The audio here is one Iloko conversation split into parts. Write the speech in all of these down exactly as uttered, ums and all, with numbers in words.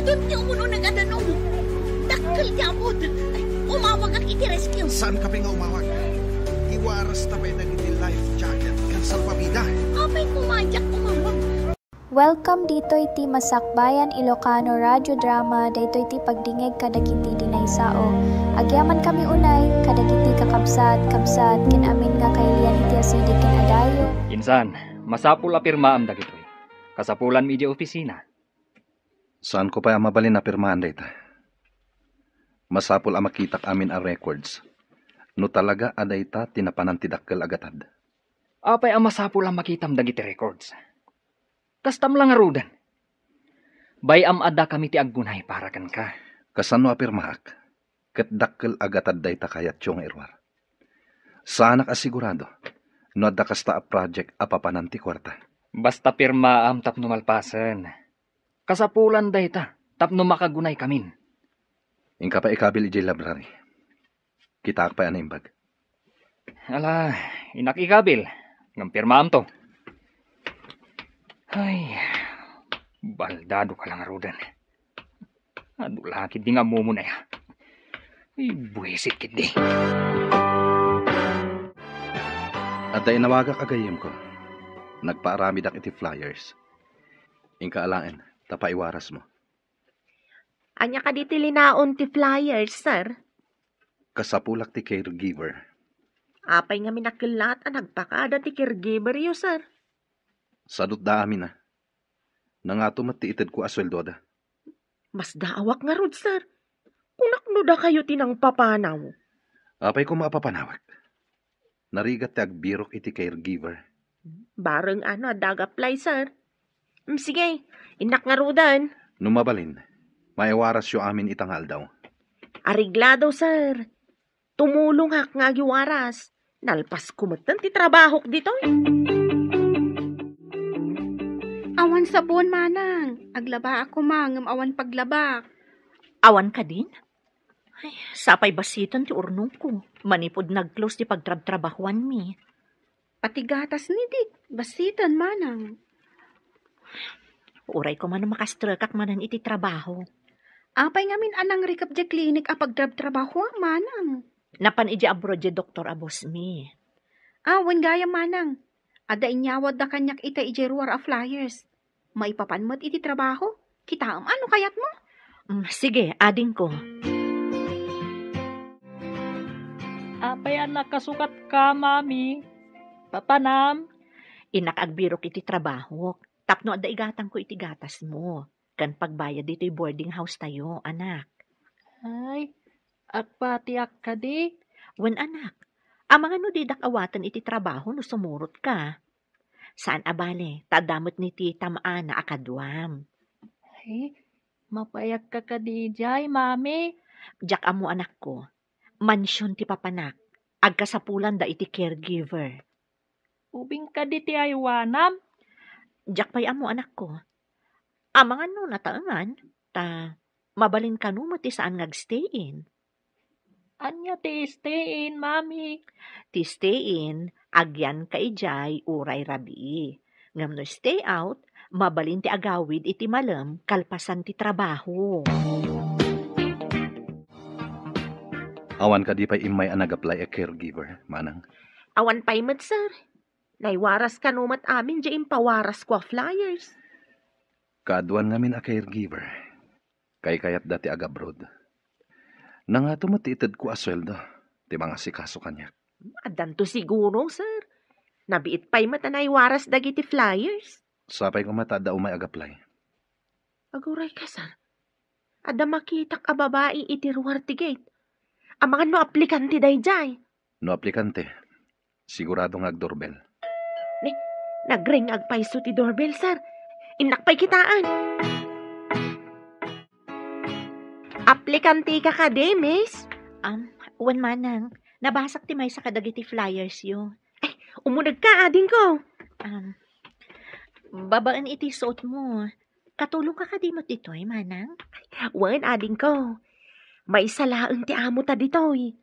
Dun ti umuneg a danum. Dakkel ti abut. Ay, umawagak iti rescue. Saanka pay nga umawag? Iwarasta pay dagiti life jacket ken salbabida. Apay koma diak umawag? Welcome ditoy ti Masakbayan Ilocano Radio Drama, daytoy ti pagdingeg kadagiti di naisao. Agyamankami unay kadagiti kakabsat, kabsat, ken amin nga kailian iti asideg ken adayo. Insan, masapul a pirmaam dagitoy. Kasapulanmi idiay opisina. Saanko pay a mabalin a pirmaan dayta. Masapul a makitak amin a records no talaga a dayta ti napanan ti dakkel a gatad. Apay a masapul a makitam dagiti records? Kastam la ngaruden. Bay-am a dakami ti aggunay para kenka. Kasano a pirmaak? Ket dakkel a gatad dayta kayatyo nga iruar. Saanak a sigurado no adda kasta a project a papanan ti kuarta. Basta pirmaam tapno malpasen. Kasapulan dayta tapno makagunaykamin. Inka pay ikabil idiay library. Kitaak pay a naimbag. Ala, innak ikabil. Ngem pirmaamto. Ay, baldado ka la ngaruden. Adu la ketdi nga ammom unay a. Ay, buisit ketdi. Adda inawagak a gayyemko. Nagpaaramidak iti flyers. Inka alaen, ta paiwarasmo. Ania kadi ti linaon ti flyers, sir? Kasapulak ti caregiver. Apay ngamin a kellat a nagpakada ti caregiveryo, sir? Sadutda amin a. Nangato met ti itedko a sueldoda. Masdaawak ngarud, sir. Kunak no dakayo ti nangpapanaw. Apay koma a papanawek? Narigat ti agbirok iti caregiver. Bareng a no adda ag-apply, sir. Mm, sige, innak ngaruden. No mabalin, maiwarasyo amin ita nga aldaw. Areglado, sir. Tumulongak nga agiwaras. Nalpasko metten ti trabahok ditoy. Awan sabon, manang. Aglabaak koma ngem awan paglabak. Awan kadin? Ay, sapay basiten ti urnongko. Manipud nag-close ti pagtrabtrabahuanmi. Pati gatas ni Dick, basiten, manang. Uray koma no makastrekak manen iti trabaho. Apay ngamin a nangrikep diay klinik a pagtrabtrabahuam, manang? Napan idiay abroad diay doktor a bossmi. Ah, wen gayam, manang. Adda inyawatda kaniak ita idiay ruar a flyers. Maipapan met iti trabaho. Kitaem a no kayatmo. Mm, sige, adingko. Apay a nakasukatka, Mami? Papanam? Innak agbirok iti trabahok tapno adda igatangko iti gatasmo ken pagbayad ditoy boarding house tayo, anak. Ay, agpatiak kadi? Wen, anak. Amangan no didak awaten iti trabaho no sumurotka. Saan a bale, ta adda met ni ti tam-ana a kaduam. Ay, mapayak ka kadi idiay, Mami? Diak ammo, anakko. Mansion ti papanak. Agkasapulanda iti caregiver. Ubing kadi ti aywanam? Diak pay ammo, anakko. Amangan no nataengan, ta mabalin kano met ti saan nga agstay-in. Ania ti stay-in, Mami? Ti stay-in, agyanka idiay uray rabii. Ngem no stay out, mabalin ti agawid iti malem kalpasan ti trabaho. Awan kadi pay immay a nag-apply a caregiver, manang? Awan pay met, sir. Naiwaras kano met amin diay impawarasko a flyers. Kaaduan ngamin a caregiver. Kaykayatda ti agabroad. Nangato met ti itedko a sueldo ti mangasikaso kaniak. Addanto siguro, sir. Nabiit pay met a naiwaras dagiti flyers. Sapay koma ta adda umay ag-apply. Aguray ka, sir. Adda makitak a babai iti ruar ti gate. Amangan no aplikante daydiay. No aplikante, sigurado nga agdoorbell. Ni, nagring agpayso ti doorbell, sir. Innak pay kitaen. Aplikante ka kadi, miss? Um, wen manang, nabasak ti maysa kadagiti flyers yo. Ay, umuneg ka, adingko. Um, babaen iti suot mo. Katulong ka kadi met ditoy, manang? Wen, adingko. Maysa laeng ti amo ta ditoy.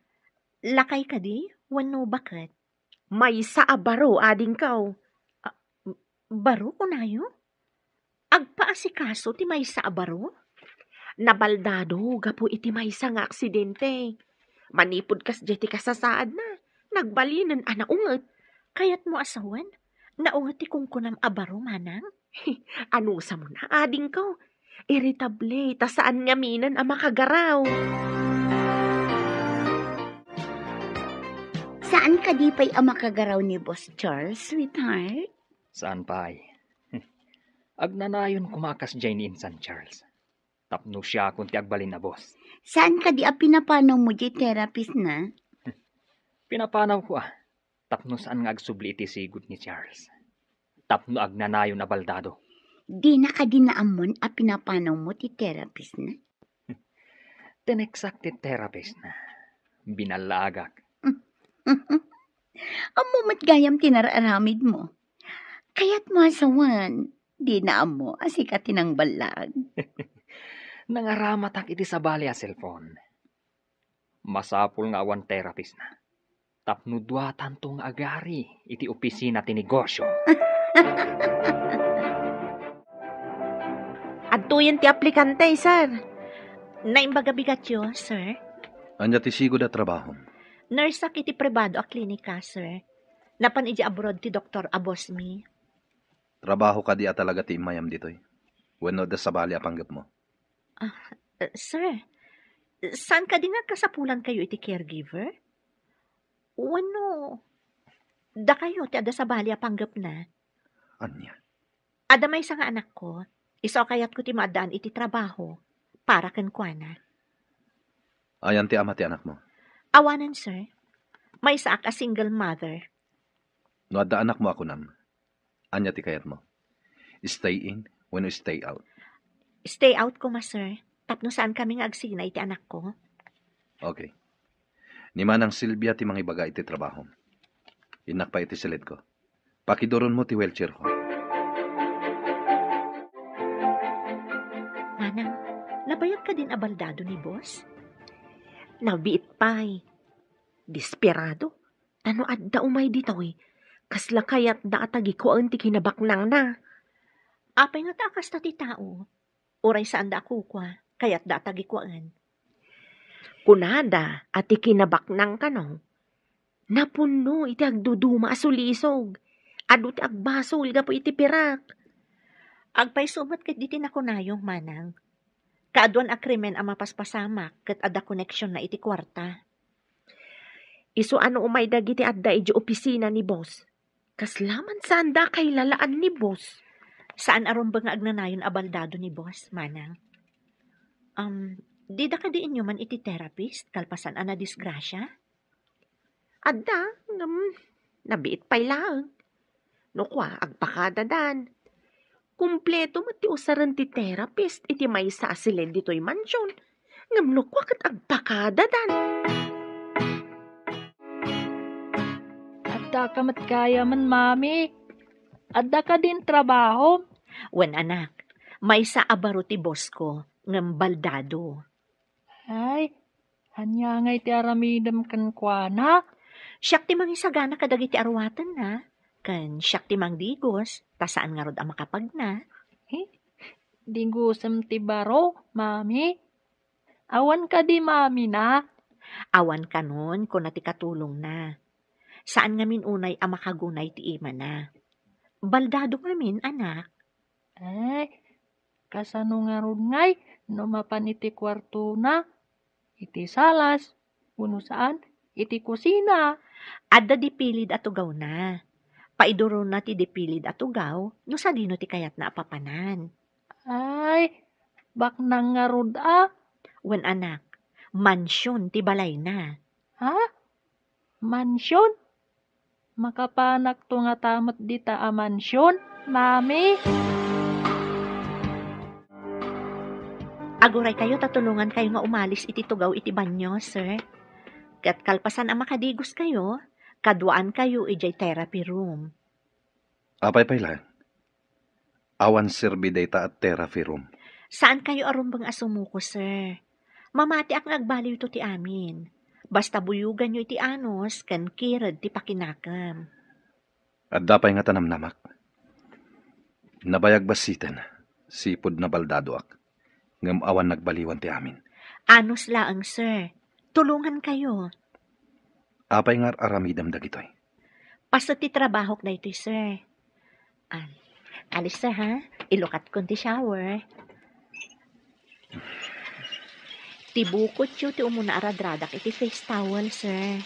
Lakay kadi wenno baket? Maysa a baro, adingko. Ah, baro, kunayo? Agpaasikaso ti maysa a baro? Nabaldado gapu iti maysa nga aksidente. Manipud kasdiay ti kasasaadna, nagbalinen a naunget. Kayatmo a sawen? Naunget ti kunkunam a baro, manang? Anusam a, adingko. Irritable, ta saan ngaminen a makagaraw. Saan kadi pay a makagaraw ni Boss Charles, sweetheart? Saan pay? Agnanayon koma a kasdiay ni insan Charles. Tapno siakon ti agbalin a boss. Saan kadi a pinapanawmo diay therapist na? Pinapanawko a, tapno saan nga agsubli iti sigud ni Charles. Tapno agnanayon a baldado. Dina kadi naammon a pinapanawmo ti therapist na? Tineksak ti therapist na. Binallaagak. Ammo met gayam ti nararamidmo. Kayatmo a sawen, dina ammo a sika ti nangballag. Nangaramatak iti sabali a cellphone. Masapul nga awan therapist na. Tapno duatanto nga agari iti opisina ti negosyo. Adtoyen ti aplikante, sir. Naimbag a bigatyo, sir. Ania ti sigud a trabahom? Nurse ak iti pribado a klinika, sir. Napan idiay abroad ti doktor a boss mi. Trabaho kadi a talaga ti immayam ditoy? Wenno adda sabali a panggepmo? Ah, eh, sir, saan kadi nga agkasapulankayo iti caregiver? Wenno dakayo ti adda sabali a panggepna? Ania? Adda maysa nga anakko. Isu a kayatko ti maaddaan iti trabaho para kenkuana. Ayan ti ama ti anakmo? Awanen, sir. Maysaak a single mother. No adda anakmo a kunam, ania ti kayatmo? Stay in wenno stay out? Stay out koma, sir. Tapno saan kami nga agsina iti anakko. Okay. Ni Manang Silvia ti mangibaga iti trabaho. Innak pay iti silidko. Pakiduronmo ti wheelchairko. Manang, nabayag kadin a baldado ni boss? Nabiit pay. Desperado. Ta no adda umay ditoy, kasla kayatda a tagikuaen ti kinabaknangna. Apay ngata a kasta ti tao? Uray saanda a kukua, kayatda a tagikuaen. Kunada a ti kinabaknang kano, napunno iti agduduma a sulisog. Adu ti agbasol gapu iti pirak. Agpayso met ket diti nakunayo, manang. Kaaduan a krimen a mapaspasamak ket adda koneksionna iti kuarta. Isu a no umay dagiti adda idiay opisina ni boss, kasla man saanda a kailalaan ni boss. Saan a rumbeng nga agnanayon a baldado ni boss, manang. Um, dida kadi inyoman iti therapist kalpasan a nadisgrasia? Adda, ngem nabiit pay laeng. No kua, agpakadadan. Kumpleto met ti usaren ti therapist iti maysa a silid ditoy mansion. Ngem no kua ket agpakadadan. Adda ka met gayamen, Mami. Adda kadin trabaho? Wen, anak, maysa a baro ti boss ko, ngem baldado. Ay, ania ngay ti aramidem kenkuana? Siak ti mangisagana kadagiti aruatenna, ken siak ti mangdigos, ta saan ngarud a makapagna. Eh, digosem ti baro, Mami? Awan kadi mamina? Awan kanon, kuna ti katulongna. Saan ngamin unay a makagunay ti imana. Baldado ngamin, anak. Ay, kasano ngarud ngay no mapan iti kuartona? Iti salas, wenno saan, iti kusina. Adda dipilid a tugawna. Paiduronna ti dipilid a tugaw no sadino ti kayatna a papanan. Ay, baknang ngarud a. Wen, anak, mansion ti balayna. Ha? Mansion? Makapanakto ngata met dita a mansion, Mami? Aguraykayo ta tulongankayo nga umalis iti tugaw iti banio, sir. Ket kalpasan a makadigoskayo, kaduaankayo idiay therapy room. Apay pay laeng? Awan serbi dayta a therapy room. Saankayo a rumbeng a sumuko, sir. Mamatiak nga agbaliwto ti amin. Basta buyoganyo iti anus ken kired ti pakinakem. Adda pay nga tanamnamak. Nabayag bassiten, sipud nabaldadoak. Ngem awan nagbaliwan ti amin. Anus laeng, sir. Tulongankayo. Apay nga ar-aramidem dagitoy? Paset ti trabahok daytoy, sir. Ah, alis, sir, ha? Ilukatkon ti shower. Ti bukotyo ti umuna a radradak iti face towel, sir.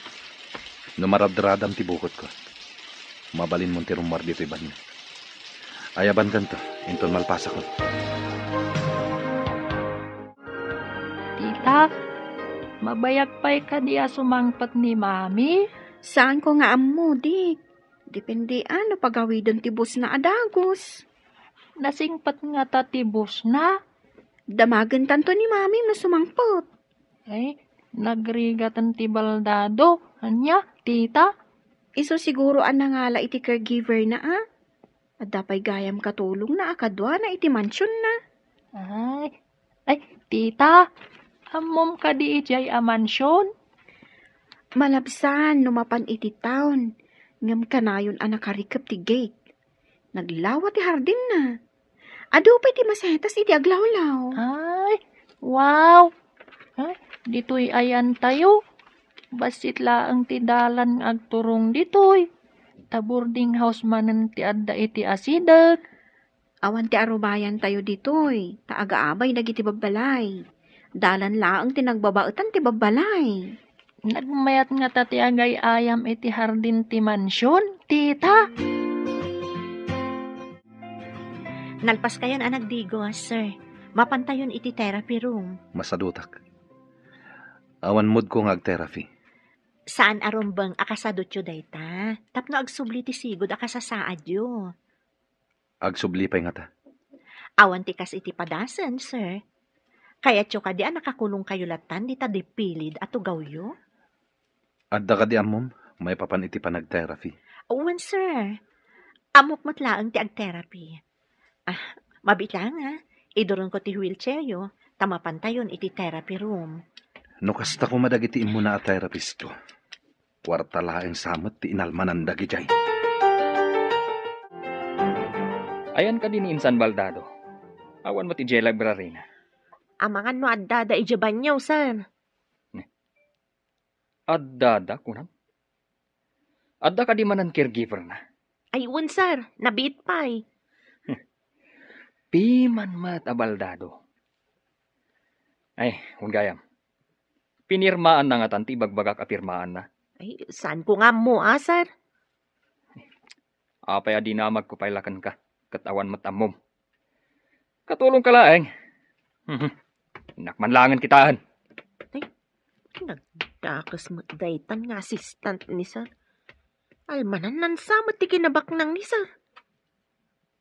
No maradradam ti bukotko, mabalinmon ti rummuar ditoy banio. Ayabankanto, inton malpasakon. Tita, mabayag pay kadi a sumangpet ni Mami? Saanko nga ammo, Dik. Depende a no pagawiden ti busna a dagus. Nasingpet ngata ti busna? Damagentanto ni Mami no sumangpet. Ay, nagrigaten ti baldado. Ania, tita? Isu siguro a nangala iti caregiver na, a? Adda pay gayam katulongna a kaduana iti mansionna. Ay, ay, tita, ammom kadi idiay a mansion? Malabsan no mapan iti town, ngem kanayon a nakarikep ti gate. Naglawa ti hardinna. Adu pay ti masetas iti aglawlaw. Ay, wow! Ay, ditoy ayantayo. Bassit laeng ti dalan nga agturong ditoy. Ta boarding house manen ti adda iti asideg. Awan ti arubayantayo ditoy, ta agaabay dagiti babbalay. Dalan laeng ti nagbabaetan ti babbalay. Nagmayat ngata ti agay-ayam iti hardin ti mansion, tita? Nalpaskayon a nagdigos, sir. Mapantayon iti therapy room. Masadutak. Awan moodko nga ag-therapy. Saan a rumbeng a kasadutyo dayta, tapno agsubli ti sigud a kasasaadyo. Agsubli pay ngata. Awan ti kas iti padasen, sir. Kayatyo kadi a nakakulongkayo latan dita dipilid a tugawyo? Adda kadi ammom maipapan iti panag-therapy? Wen, sir. Ammok met laeng ti ag-therapy. Ah, mabiit laeng, a. Iduronko ti wheelchairyo, ta mapantayon iti therapy room. No kasta koma dagiti immuna a therapistko, kuarta laeng sa met ti inalmanan dagidiay. Ayan kadi ni Insan Baldado? Awan met idiay library na. Amangan no addada idiay banyo, sir. Addada, kunam? Adda kadi manen caregiver na? Ay, wen, sir. Nabiit pay. Piman met a Baldado. Ay, wen gayam. Pinirmaan na ngatan ti ibagbagak a pirmaan na. Ay, saan ko nga ammo, a, sir? Apay a dinamagko pay la kenka, ket awan met ammom. Katulongka laeng. Mhm. Innak man laengen kitaen. Ay, nagdakes met daytan nga assistant ni sir. Almanan, nansa met ti kinabaknang ni sir.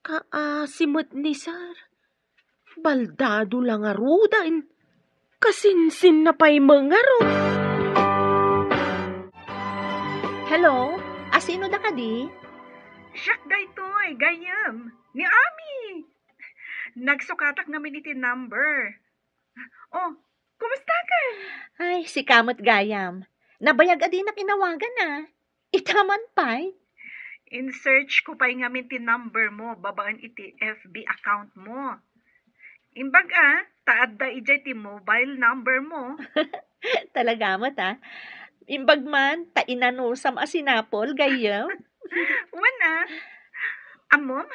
Kaasi met ni sir. Baldado la ngaruden. Kasinsinna pay met ngarud. Hello? Asino da kadi? Siak daytoy, gayyem. Ni Ami. Nagsukatak ngamin iti number. Oh, kumusta ka? Ay, sika met gayam. Nabayag a dinak inawagan, a. Ita man pay? In-search ko pay ngamin ti number mo babaen iti F B account mo. Imbag a, ta adda idiay ti mobile number mo. Talaga met, a. Imbag man, ta inanusam a sinapol, gayyem. Wen a. Ammom,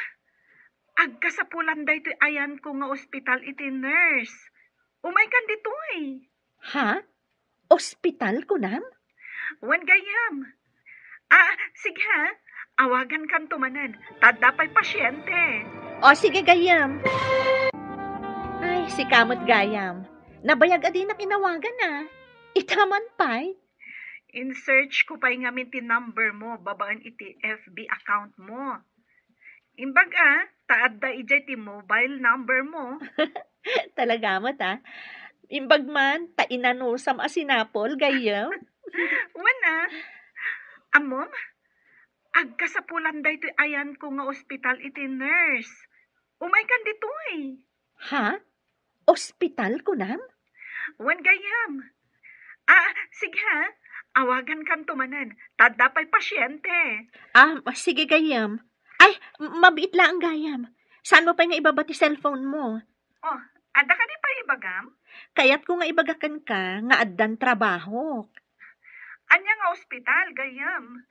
agkasapulan daytoy ayanko nga ospital iti nurse. Umaykan ditoy. Ha? Ospital, kunam? Wen gayyem. Ah, sige ha. Awagankanto manen. Ta adda pay pasyente. O, sige, gayyem. Ay, sika met gayam. Nabayag a dinak inawagan, a. Ita man pay? In-search ko pay ngamin ti number mo babaen iti F B account mo. Imbag a, ta adda idiay ti mobile number mo. Talaga met, a. Imbag man, ta inanusam a sinapol, gayyem. Wen a. Ammom, agkasapulan daytoy ayanko nga ospital iti nurse. Umaykan ditoy. Ha? Ospital, kunam? Wen gayyem. Ah, sige ha. Awagankanto manen. Ta adda pay pasyente. Ah, sige gayyem. Ay, m-, mabiit laeng gayam. Saanmo pay nga ibaba ti cellphone mo? Oh, adda kadi pay iba Ma'am? Kayatko nga ibaga kenka nga addan trabahok. Ania nga ospital, gayyem?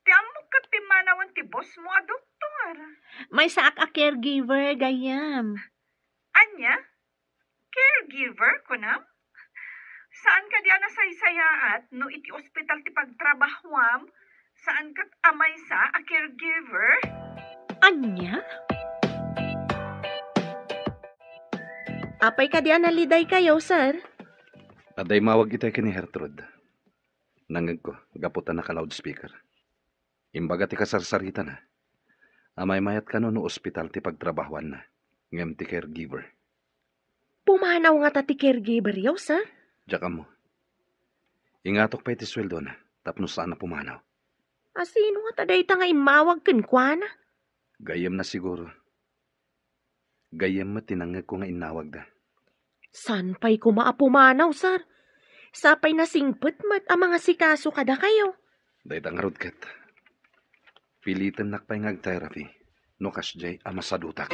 Ti ammok ket pimmanawen ti boss mo a doktor. Maysaak a caregiver, gayyem. Ania? Caregiver, kunam? Saan kadi a nasaysayaat no iti ospital ti pagtrabahuam, saan ket a maysa a caregiver? Ania? Apay kadi a nalidaykayo, sir? Adda immawag itay ken ni Gertrude. Nangngegko, gapu ta naka-loudspeaker. Imbaga ti kasarsaritana a maymayat kano no ospital ti pagtrabahuanna, ngem ti caregiver. Pumanaw ngata ti caregiver-yo, sir? Diak ammo. Ingatok pay ti sueldona tapno saan a pumanaw. A sino ngata dayta nga immawag kenkuana? Gayyemna siguro. Gayyem met ti nangngegko nga innawagda. Saan pay koma a pumanaw, sir? Sapay nasingpet met a mangasikaso kadakayo. Dayta ngarud ket, pilitennak pay nga ag-therapy no kasdiay a masadutak.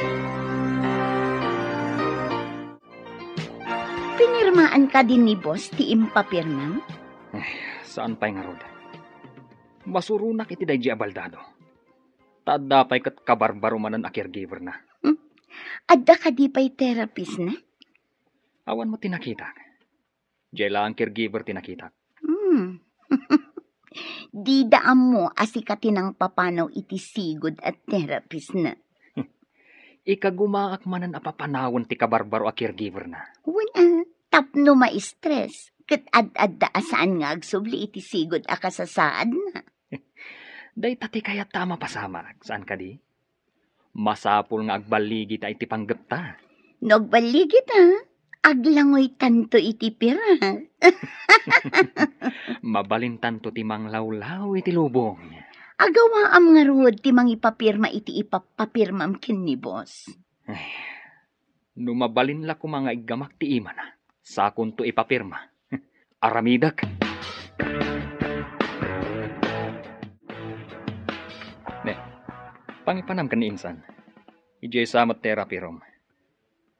Pinirmaan kadi ni boss ti impapirmam? Ay, saan pay ngarud. Masuronak iti daydi a baldado. Ta adda pay ket kabarbaro manen a caregiver-na. Hmm? Adda kadi pay therapist-na? Awan met ti nakitak. Diay laeng caregiver ti nakitak. Hmm. Dida ammo a sika ti nangpapanaw iti sigud a therapist-na. Ikagumaak manen a papanawen ti kabarbaro a caregiver-na. Wen a, tapno ma-stress, ket ad-adda a saan nga agsubli iti sigud a kasasaadna. Dayta ti kayatta a mapasamak, saan kadi? Masapul nga agballigita iti panggepta. No agballigita, aglangoytanto iti pirak. Mabalintanto ti manglawlaw iti lubong. Agawaam ngarud ti mangipapirma iti ipappapirmam ken ni boss. Ay, no mabalin la koma nga iggamak ti imana, sakonto ipapirma. Aramidek. Ne, pangipanam ken ni insan. Idiay sa met therapy room.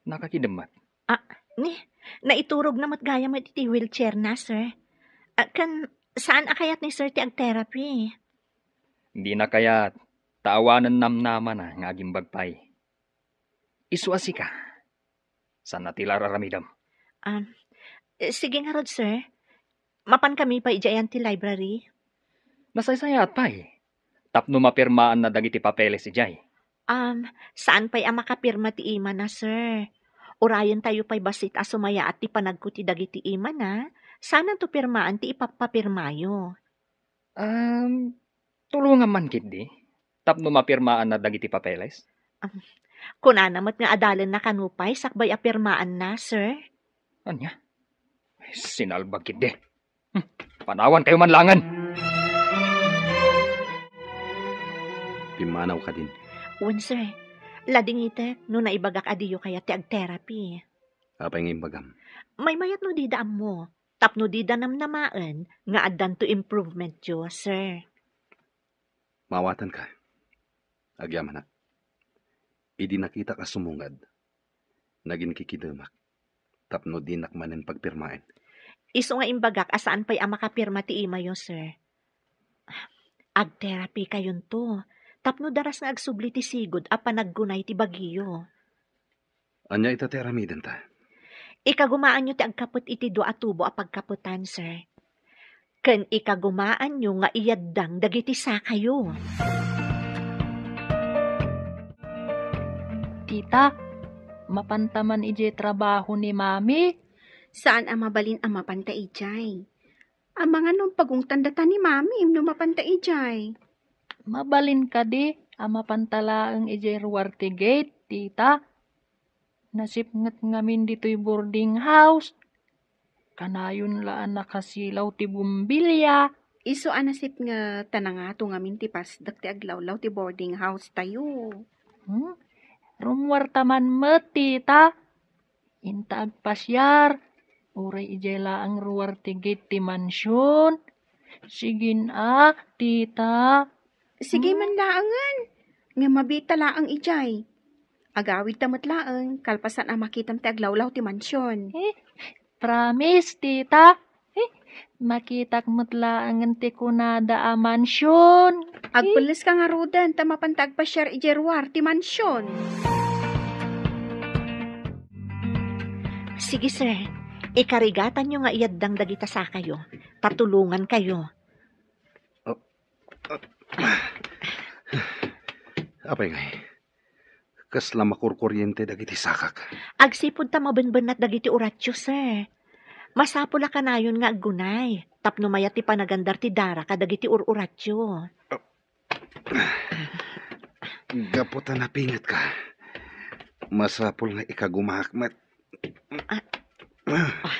Nakakidem met. Ah, ni, naiturogna met gayam iti wheelchair-na, sir. Ah, ken saan a kayat ni sir ti ag-therapy? Dina kayat, ta awanen namnamana nga agimbag pay. Isu a sika. Saan a ti la ar-aramidem? Um, eh, sige ngarud, sir. Mapankami pay idiayan ti library? Nasaysayaat pay. Tapno mapirmaanna dagiti papeles idiay. Um, saan pay a makapirma ti imana, sir? Urayentayo pay bassit a sumayaat ti panagkuti dagiti imana. Saananto pirmaan ti ipappapirmayo? Um, tulongam man ketdi tapno mapirmaanna dagiti papeles. Um, kunana met nga adalenna kano pay sakbay a pirmaanna, sir. Ania? Ay, sinalbag ketdi. Hmm, panawankayo man laengen. Pimmanaw kadin. Wen, sir. Ladingitek no naibagak a diyo kayat ti ag-therapy. Apay nga imbagam? Maymayat no dida ammo, tapno dida namnamaen nga addanto improvementyo, sir. Maawatanka. Agyamanak. Idi nakitak a sumungad, naginkikidemak tapno dinak manen pagpirmaen. Isu nga imbagak a saan pay a makapirma ti imayo, sir. Ag-therapy kayonto, tapno daras nga agsubli ti sigud a panaggunay ti bagiyo. Ania ita ti aramidenta? Ikagumaanyo ti agkapet iti dua a tubo a pagkapetan, sir. Ken ikagumaanyo nga iyaddang dagiti sakayo. Tita, mapanta man idiay trabaho ni Mami? Saan a mabalin a mapanta idiay. Amangan no pagungtan data ni Mami no mapanta idiay. Mabalin kadi a mapanta laeng idiay ruar ti gate, Tita? Nasipnget ngamin ditoy boarding house. Kanayon la a nakasilaw ti bumbilya. Isu a nasipnget ta nangato ngamin ti pasdek ti aglawlaw ti boarding house tayo. Hmm? Rummuarta man met, Tita. Inta agpasiar, uray idiay laeng ruar ti gate ti mansion. Sigin a, Tita. Sige Hmm? man laengen, nga mabita laeng idiay. Agawidta met laeng, kalpasan a makitam ti aglawlaw ti mansion. Eh, promise, tita. Eh, makitak met laengen ti kunada a mansion. Eh? Agpelleska ngaruden ta mapanta agpasiar idiay ruar ti mansion. Sige, sir. Ikarigatanyo nga iyaddang dagita sakayo, ta tulongankayo. Oh, oh. Apay ngay? Kasla makurkuriente dagiti sakak. Agsipud ta mabenbennat dagiti uratio, sir. Masapul a kanayon nga aggunay tapno mayat ti panagandar ti dara kadagiti ur-uratio. Gapu ta napingetka, masapul nga ikagumaak met. Ah,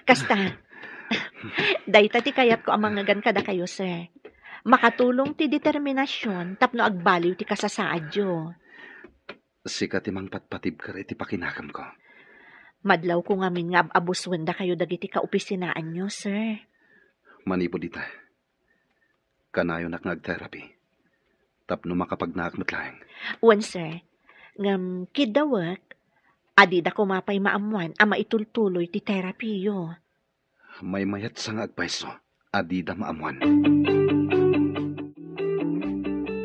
kasta. Dayta ti kayatko a mangngegan kadakayo, sir. Makatulong ti determinasion tapno agbaliw ti kasasaadyo. Sika ti mangpatpatibker iti pakinakemko. Madlawko ngamin nga ab-abusuen dakayo dagiti kaopisinaanyo, sir. Manipud ita, kanayonak nga ag-therapy tapno makapagnaak met laeng. Wen, sir. Ngem kiddawek, adida koma pay maammuan a maitultuloy ti therapyyo. Maymayatsa nga agpayso, adida maammuan.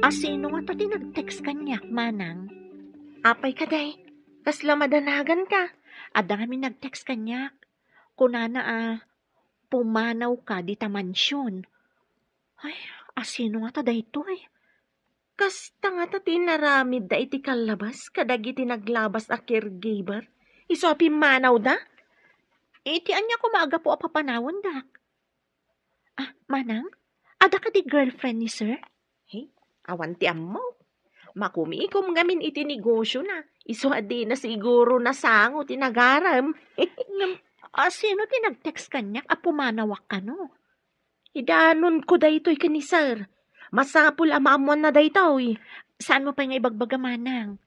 A sino ngata ti nag-text kaniak, manang? Apay kadi? Kasla madanaganka? Adda ngamin nag-text kaniak. Kunana a, pumanawka dita mansion. Ay, a sino ngata daytoy? Kasta ngata ti inaramidda iti kallabas kadagiti naglabas a caregiver, isu a pimmanawda? Iti ania koma a gapu a papanawendak? Ah, manang, adda kadi girlfriend ni sir? He, awan ti ammok. Makumikom ngamin iti negosiona, isu a dina siguro nasango ti nagarem. Ngem, a sino ti nag-text kaniak a pumanawak kano? Idanonko daytoy ken ni sir. Masapul a maammuanna daytoy. Saanmo pay nga ibagbaga, manang?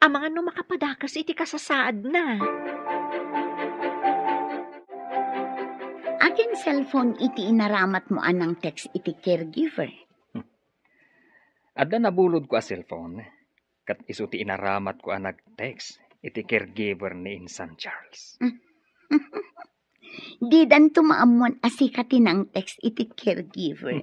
Amangan no makapadakes iti kasasaadna. Akin cellphone iti inaramatmo a nang-text iti caregiver? Adda nabulodko a cellphone, ket isu ti inaramatko a nag-text iti caregiver ni Insan Charles. Didanto maammuan a sika ti nang-text iti caregiver.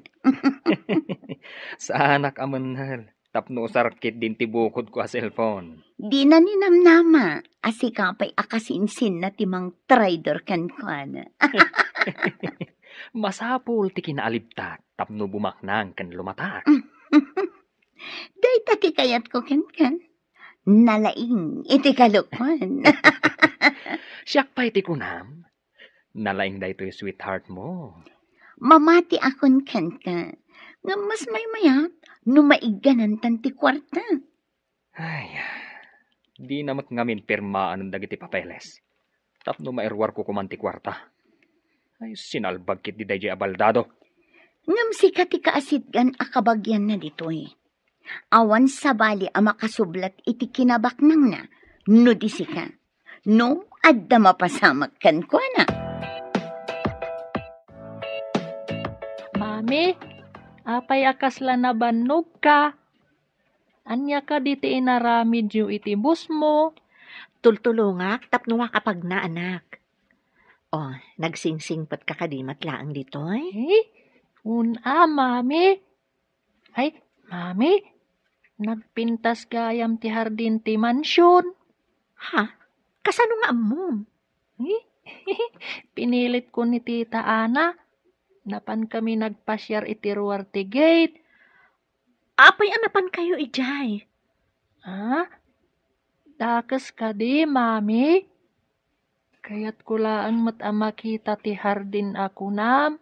Saanak a mennel tapno usar ketdin ti bukodko a cellphone. Dina ninamnama a sika pay a kasinsinna ti mangtraidor kenkuana. Masapul ti kinaalibtak tapno bumaknang ken lumatak. Dayta ti kayatko kenka. Nalaing iti kalokuan. Siak pay ti kunam, nalaing daytoy sweetheart mo. Mamatiakon kenka, ngem mas maymayat no maigganantan ti kuarta. Ay, dina met ngamin pirmaan dagiti papeles tapno mairuarko koman ti kuarta. Ay, sinalbag ketdi daydiay a baldado. Ngem sika ti kaasitgan a kabagianna ditoy. Awan sabali a makasublat iti kinabaknangna no di sika. No adda mapasamak kenkuana. Mami, apay a kasla nabannogka? Ania kadi ti inaramidyo iti busmo? Tultulongak tapno makapagna, anak. O, nagsingsingpetka kadi met laeng ditoy? Eh, un-a, Mami. Ay, Mami, nagpintas gayam ti hardin ti mansion. Ha? Kasano nga ammom? Eh, pinilitko ni Tita Ana. Napankami nagpasiar iti ruar ti gate. Apay a napankayo idiay? Ah? Dakes kadi, Mami? Kayatko laeng met a makita ti hardin a kunam.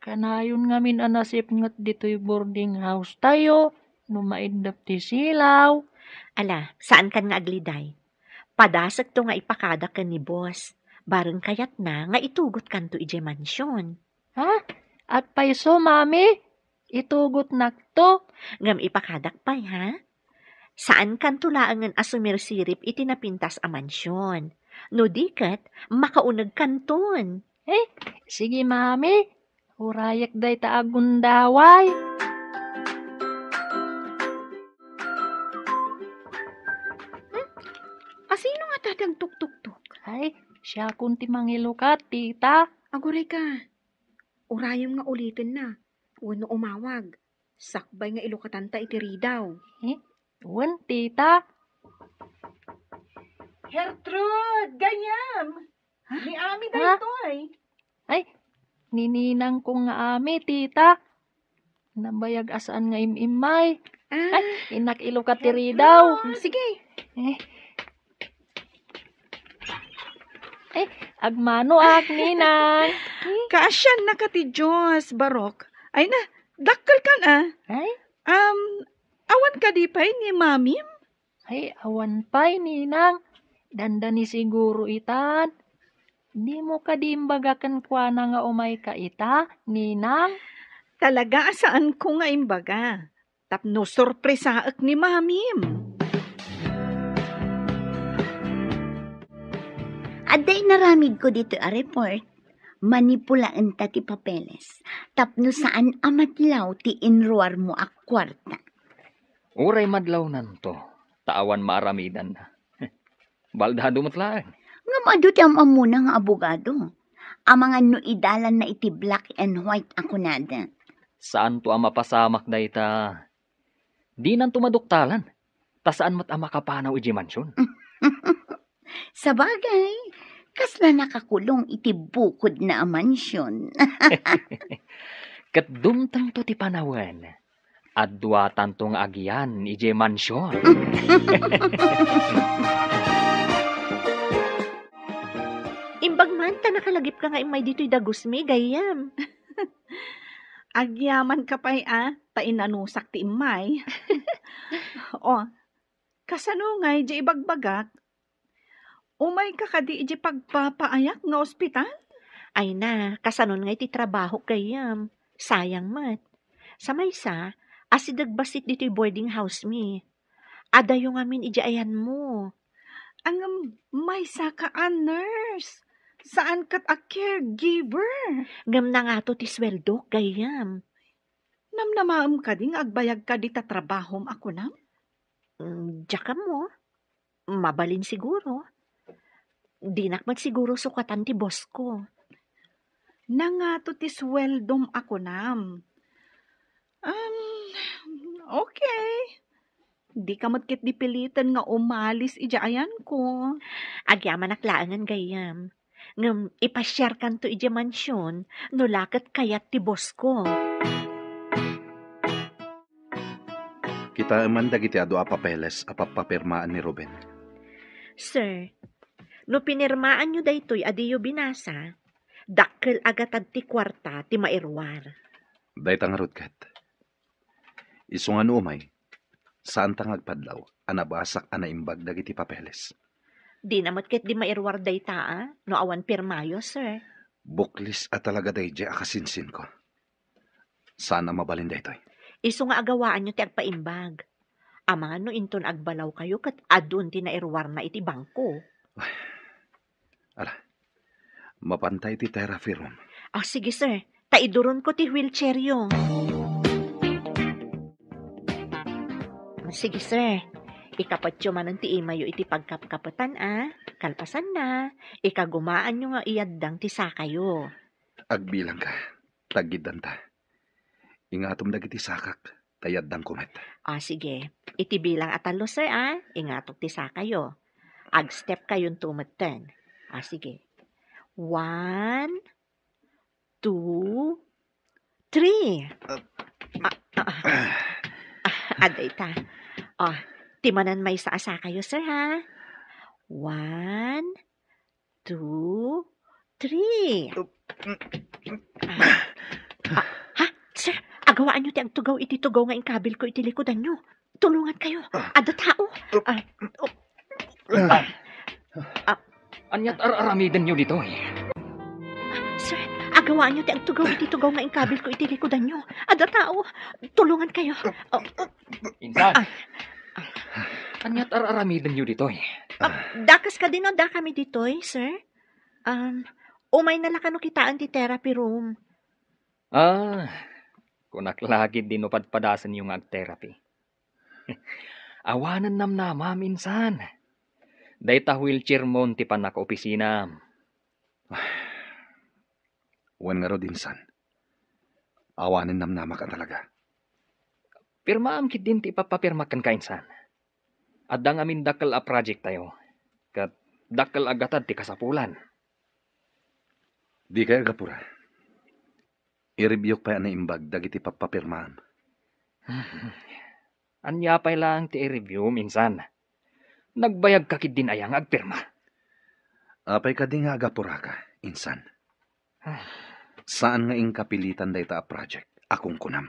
Kanayon ngamin a nasipnget ditoy boarding house tayo no maiddep ti silaw. Ala, saankan nga agliday. Padasekto nga ipakadak ken ni boss. Bareng kayatna nga itugotkanto idiay mansion. Ha? Agpayso, Mami? Itugotnakto? Ngem ipakadak pay, ha? Saankanto laengen a sumirsirip iti napintas a mansion. No di ket, makaunegkanton. Eh, sige, Mami. Urayek dayta a gundaway. Hmm? Ay, siakon ti mangilukat, tita. Agurayka, urayem nga ulitenna wenno umawag. Sakbay nga ilukatanta iti ridaw. Eh, wen, tita. Gertrude, gayyem. Ha? Ni Ami daytoy. Ay, ni ninangko nga Ami, tita. Nabayag a saan nga im-immay. Ah. Ay, innak ilukat ti ridaw. Gertrude. Sige. Eh. Ay, agmanoak, ninang. Eh. Kaasiannaka ti Dios, Barok. Ay na, dakkelkan a. Ay? Um, awan kadi pay ni mamim? Ay, awan pay, ninang. Dandani siguro itan. Dimo kadi imbaga kenkuana nga umayka ita, ninang? Talaga a saanko nga imbaga. Tapno sorpresaek ni mamim. Adda inaramidko ditoy a report, manipulaenta ti papeles, tapno saan a madlaw ti inruarmo a kuarta. Uray madlawnanto, ta awan maaramidanna. Baldado met laeng. Ngem adu ti am-ammona nga abogado. Amangan no idalanna iti black and white a kunada. Saanto a mapasamak dayta. Dinanto maduktalan, ta saan met a makapanaw idiay mansion. Sabagay, kasla nakakulong iti bukodna a mansion. Ket dumtengto ti panawen, adduatanto nga agian idiay mansion. Imbag man ta nakalagipka nga immay ditoy dagusmi, gayyem. Agyamanka pay a, ta inanusak ti immay. O, kasano ngay diay ibagbagak? Umayka kadi idiay pagpapaayak nga ospital? Ay na, kasanon ngay ti trabahok, gayyem? Sayang met. Sa maysa, asideg bassit ditoy boarding house mi. Adayo ngamin idiay ayanmo. Ngem maysaka a nurse, saan ket a caregiver. Ngem nangato ti sueldok, gayyem. Namnamaem kadi nga agbayagka dita trabahom a kunam? Mm, diak ammo. Mabalin siguro. Dinak met siguro sukatan ti boss ko. Nangato ti sueldom a kunam? Um, okay. Dika met ketdi piliten nga umalis idiay ayanko. Agyamanak laengen, gayyem. Ngem ipasiarkanto idiay mansion no la ket kayat ti boss ko. Kitaem man dagiti adu a papeles a pappapirmaan ni Ruben. Sir, no pinirmaanyo daytoy a diyo binasa, dakkel a gatad ti kuarta ti mairuar. Dayta ngarud ket. Isu nga no umay, saanta nga agpadlaw a nabasak a naimbag dagiti papeles. Dina met ketdi mairuar dayta a, no awan pirmayo, sir. Buklis a talaga daydiay a kasinsinko. Saan a mabalin daytoy. Isu nga agawaanyo ti agpaimbag. Amangan no inton agbalawkayo ket adun ti nairuarna iti bangko. Ala, mapanta iti therapy room. Ah, sige, sir. Ta iduronko ti wheelchairyo. Sige, sir. Ikapetyo manen ti imayo iti pagkapkapetan, a. Kalpasanna, ikagumaanyo nga iyaddang ti sakayo. Agbilangka. Taggiddanta. Ingatom dagiti sakak, ta iyaddangko met. Ah, sige. Iti bilang a tallo, sir, a. Ingatok ti sakayo. Agstep kayonto metten. Ah, sige. One, two, three. Ah, ah, ah. Ah, adda ita. Ah, ti manen maysa a sakayo, sir, ha? One, two, three. Ah. Ah, ha? Sir, agawaanyo ti agtugaw iti tugaw nga inkabilko iti likudanyo. Tulongankayo. Ah. Adda tao. Ah, oh. Ah. Ah. Aniat ar-aramidenyo ditoy? Sir, agawaanyo ti agtugaw iti tugaw nga inkabilko iti likudanyo. Adda tao. Tulongankayo. Oh. Insan. Ah. Aniat ar-aramidenyo ditoy? Ah, dakes kadi no dakami ditoy, sir? Um, umayna la kano kitaen ti therapy room. Ah, kunak la ketdi no padpadasenyo nga agtherapy. Awanen namnamam, insan. Dayta wheelchair mon ti pannak-opisinam. Wen ngarud, insan. Awanen namnamak a talaga. Pirmaam ketdin ti ipapapirmak kenka, insan. Adda ngamin dakkel a project tayo. Ket dakkel a gatad ti kasapulan. Dikay agapura. I-reviewk pay a naimbag dagiti pappapirmaam. Ania pay laeng ti i-review, insan? Nagbayagka ketdin aya nga agpirma? Apay kadi nga agapuraka, insan? Saan nga inka pilitan dayta a project a kunkunam.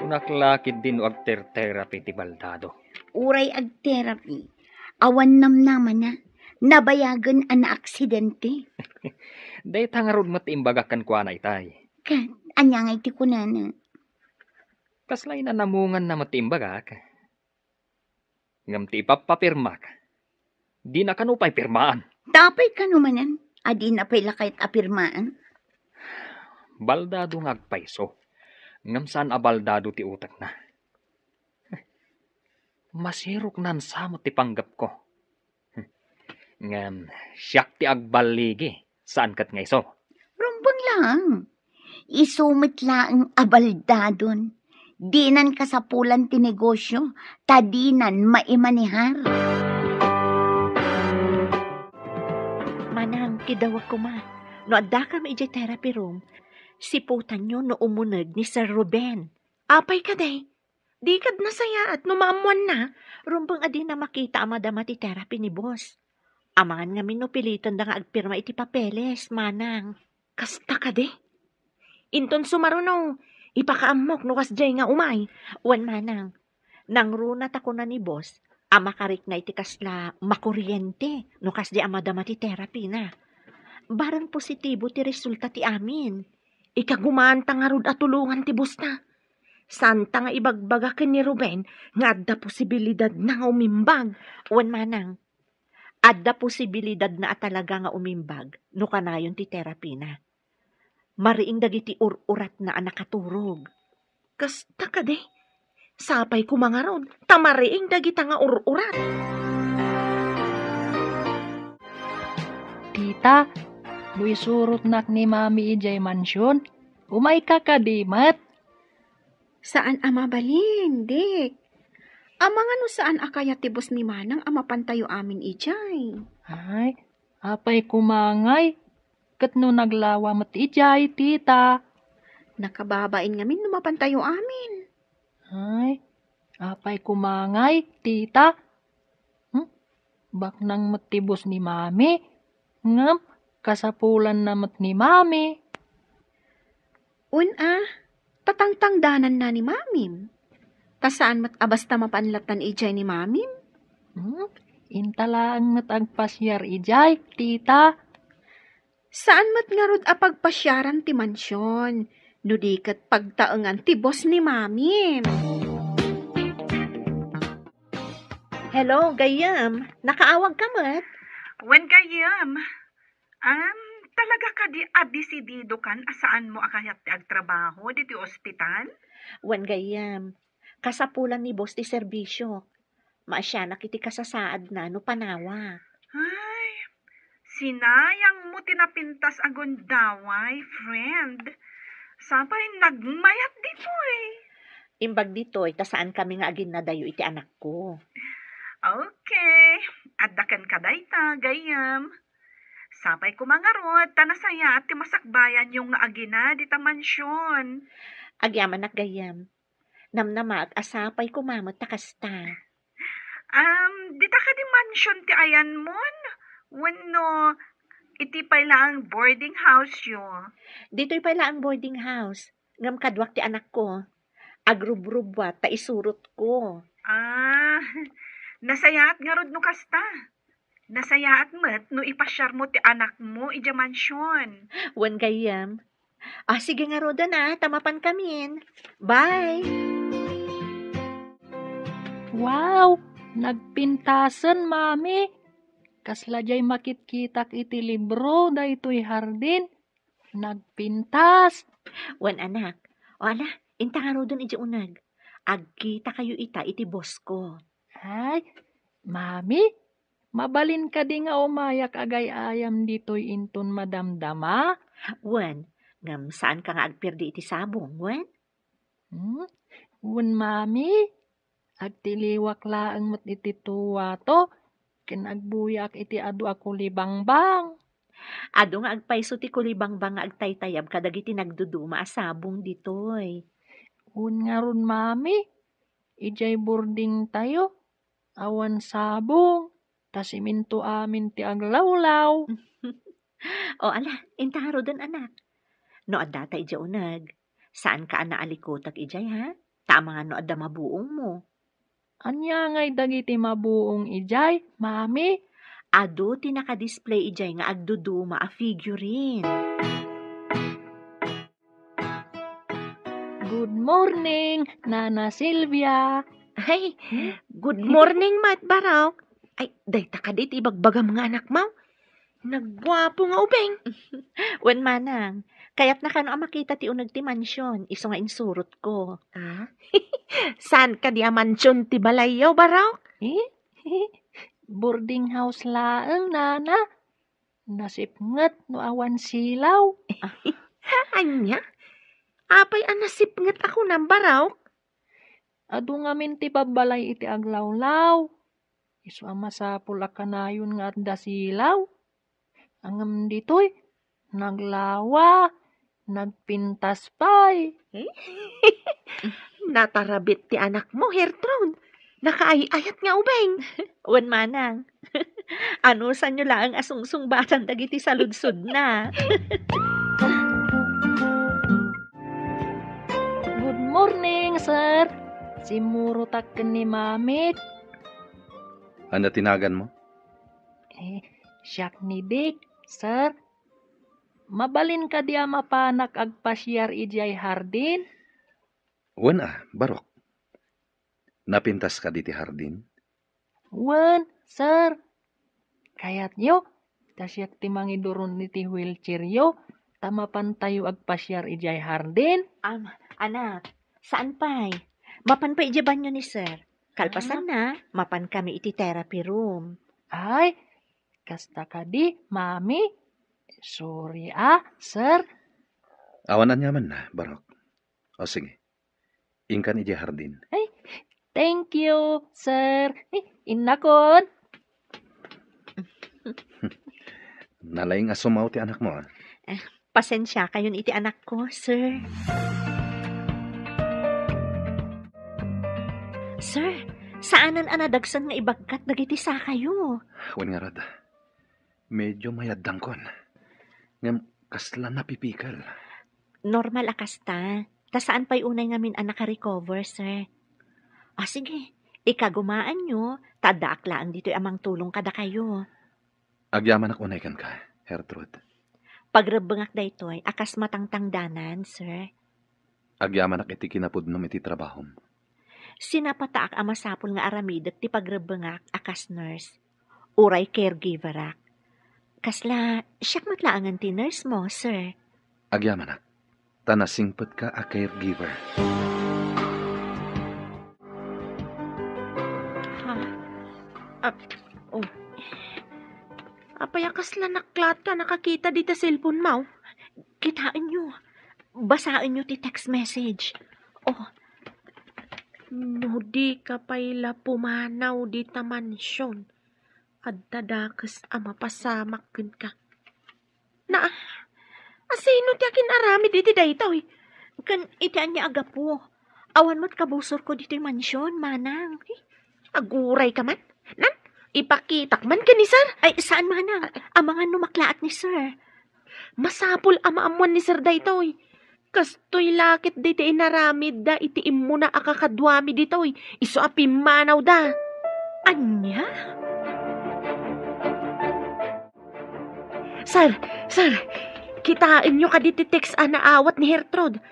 Kunak la ketdin no agter-therapy ti baldado. Uray agtherapy, awan namnamana, nabayagen a naaksidente. Dayta ngarud met ti imbagak kenkuana itay. Ket ania ngay ti kunana? Kasla inanamunganna met ti imbagak. Ngem ti ipappapirmak, dina kano pay pirmaan. Tapay kano manen a dina pay la kayat a pirmaan? Baldado nga agpayso, ngem saan a baldado ti utekna. Masiroknan sa met ti panggepko. Ngem siak ti agballigi, saan ket nga isu. Rumbeng laeng. Isu met laeng a baldadon. Dinan kasapulan ti negosio, ta dinan maimanehar. Manang, kidawek koma. No addakam idiay therapy room, siputanyo no umuneg ni Sir Ruben. Apay kadi? Di kad nasayaat no maammoanna, rumbeng a dina makita a madama ti therapy ni boss. Amangan ngamin no pilitenda nga agpirma iti papeles, manang. Kasta kadi? Inton sumaruno, ipakaammok no kasdiay nga umay. Wen manang, nangruna ta kuna ni boss a makarikna iti kasla makuriente no kasdiay a madama ti therapy na. Bareng positibo ti resulta ti amin. Ikagumaanta ngarud a tulongan ti boss na. Santa nga ibagbaga ken ni Ruben nga adda posibilidadna nga umimbag. Wen manang, adda posibilidadna a talaga nga umimbag no kanayon ti therapy na. Mariing dagiti ur-uratna a nakaturog. Kasta kadi? Sapay koma ngarud, ta mariing dagita nga ur-urat. Tita, no isurotnak ni Mami idiay mansion, umayka kadi met? Saan a mabalin, Dik. Amangan no saan a kayat ti boss ni Manang a mapantayo amin idiay. Ay, apay koma ngay, ket no naglawa met idiay, tita. Nakababain ngamin no mapantayo amin. Ay, apay koma ngay, tita. Hmm? Baknang met ti boss ni Mami. Ngem, kasapulanna met ni Mami. Wen a, tatangtangdananna ni Mamim. Ta saan met a basta mapan lattan idiay ni Mamim. Hmm? Inta laeng met agpasiar idiay, tita. Saan met ngarud a pagpasiaran ti mansion, no di ket pagtaengan ti boss ni Mamim. Hello, gayyem. Nakaawag ka met? Wen, gayyem. Am, talaga kadi a desidido kan a saan mo a kayat ti agtrabaho ditoy ospital? Wen, gayyem. Kasapulan ni boss ti serbisio. Maasianak iti kasasaadna no panawak. Ay, sinayang mo ti napintas a gundaway, friend. Sapay nagmayat ditoy. Imbag ditoy, ta saan kami nga aginnadayo iti anakko. Okay. Adda kenka dayta, gayyem. Sapay koma ngarud, ta nasayaat ti masakbayanyo nga agina dita mansion. Agyamanak, gayyem. Namnamaak a sapay koma met ta kasta. Am, dita kadi mansion ti ayanmon? Wenno iti pay laeng boarding house yo? Ditoy pay laeng boarding house. Ngem kaduak ti anakko. Agrubrubbuat ta isurotko. Ah, nasayaat ngarud no kasta. Nasayaat met no ipasiarmo ti anakmo idiay mansion. Wen, gayyem. Ah, sige ngaruden a, ta mapankamin. Bye! Wow! Nagpintasen, Mami! Kasla diay makitkitak iti libro daytoy hardin. Nagpintas! Wen, anak. O ala, inta ngaruden idiay uneg. Agkitakayo ita iti boss ko. Ay, Mami, mabalin kadi nga umayak agay-ayam ditoy inton madamdama? Wen, ngem saanka nga agperdi iti sabong, wen? Hmm? Wen, Mami, agtiliwak laeng met iti tuwato, ken agbuyaak iti adu a kulibangbang. Adu nga agpayso ti kulibangbang nga agtaytayab kadagiti nagduduma a sabong ditoy. Wen ngarud, Mami, idiay boardingtayo, awan sabong, ta simento amin ti aglawlaw. O ala, inta ngaruden, anak. No addata idiay uneg, saanka a naalikutek idiay, ha? Ta amangan no adda mabuongmo. Ania ngay dagiti mabuong idiay, Mami? Adu ti naka-display idiay nga agduduma a figurine. Good morning, Nana Silvia. Ay, hmm? Good morning met, Barok. Ay, dayta kadi ti ibagbagam nga anakmo? Nagguapo nga ubing. Wen, manang, kayatna kano a makita ti uneg ti mansion, isu nga insurotko. Ah? Saan kadi a mansion ti balayyo, Barok? Eh? Boarding house laeng, Nana. Nasipnget no awan silaw. Ania? Apay a nasipnget a kunam, Barok? Adu ngamin ti babbalay iti aglawlaw. Isu a masapul a kanayon nga adda silaw. Ngem ditoy, naglawa, nagpintas pay. Eh? Natarabit ti anakmo, Gertrude. Nakaay-ayat nga ubing. Wen, manang. Anusanyo laeng a sungsungbatan dagiti saludsodna. Good morning, sir. Simmurotak ken ni Mamit. Ania ti naganmo? Eh, siak ni Dick, sir. Mabalin kadi a mapanak agpasiar idiay hardin? Wen a, Barok. Napintas kadi ti hardin? Wen, sir. Kayatyo, ta siak ti mangiduron iti wheelchairyo, ta mapantayo agpasiar idiay hardin? Am, anak, saan pay? Mapan pay idiay banio ni sir. Kalpasanna, mapan kami iti therapy room. Ay, kasta kadi, Mami. Sorry a, sir. Awan aniamanna, Barok. O sige. Inkan idiay hardin. Ay, thank you, sir. Eh, innakon. Nalaing a sumaw ti anakmo, ah. Eh, pasensiakayon iti anakko, sir. Sir, saanen a nadagsen nga ibagkat dagiti sakayo. Wen ngarud, medyo mayaddangkon. Ngem kasla napipikel. Normal a kasta. Ta saan pay unay ngamin a naka-recover, sir. Ah, sige, ikagumaanyo, ta addaak laeng ditoy a mangtulong kadakayo. Agyamanak unay kenka, Gertrude. Pagrebbengak daytoy a kas matangtangdanan, sir. Agyamanak iti kinapudnom iti trabahom. Sinapataak a masapul nga aramidek ti pagrebbengak a kas nurse. Uray caregiverak. Kasla, siak met laengen ti nurse mo, sir. Agyamanak, ta nasingpetka a caregiver. Ha? Ah, oh. Apay a kasla naklaat ka nakakita dita cellphone mo? Kitaenyo. Basaenyo ti text message. Oh. No dika pay la pumanaw dita mansion, adda dakes a mapasamak kenka. Na, asino ti akin-aramid iti daytoy? Ken iti ania a gapu? Awan met kabusorko ditoy mansion, manang. Aguray ka man? Nan, ipakitak man ken ni sir? Ay, saan, manang? Amangan no maklaat ni sir. Masapul a maammuan ni sir daytoy. Kastoy la ket dayta inaramidda iti immuna a kakaduami ditoy, isu a pimmanawda. Ania? Sir, sir, kitaenyo kadi ti text a naawat ni Gertrude?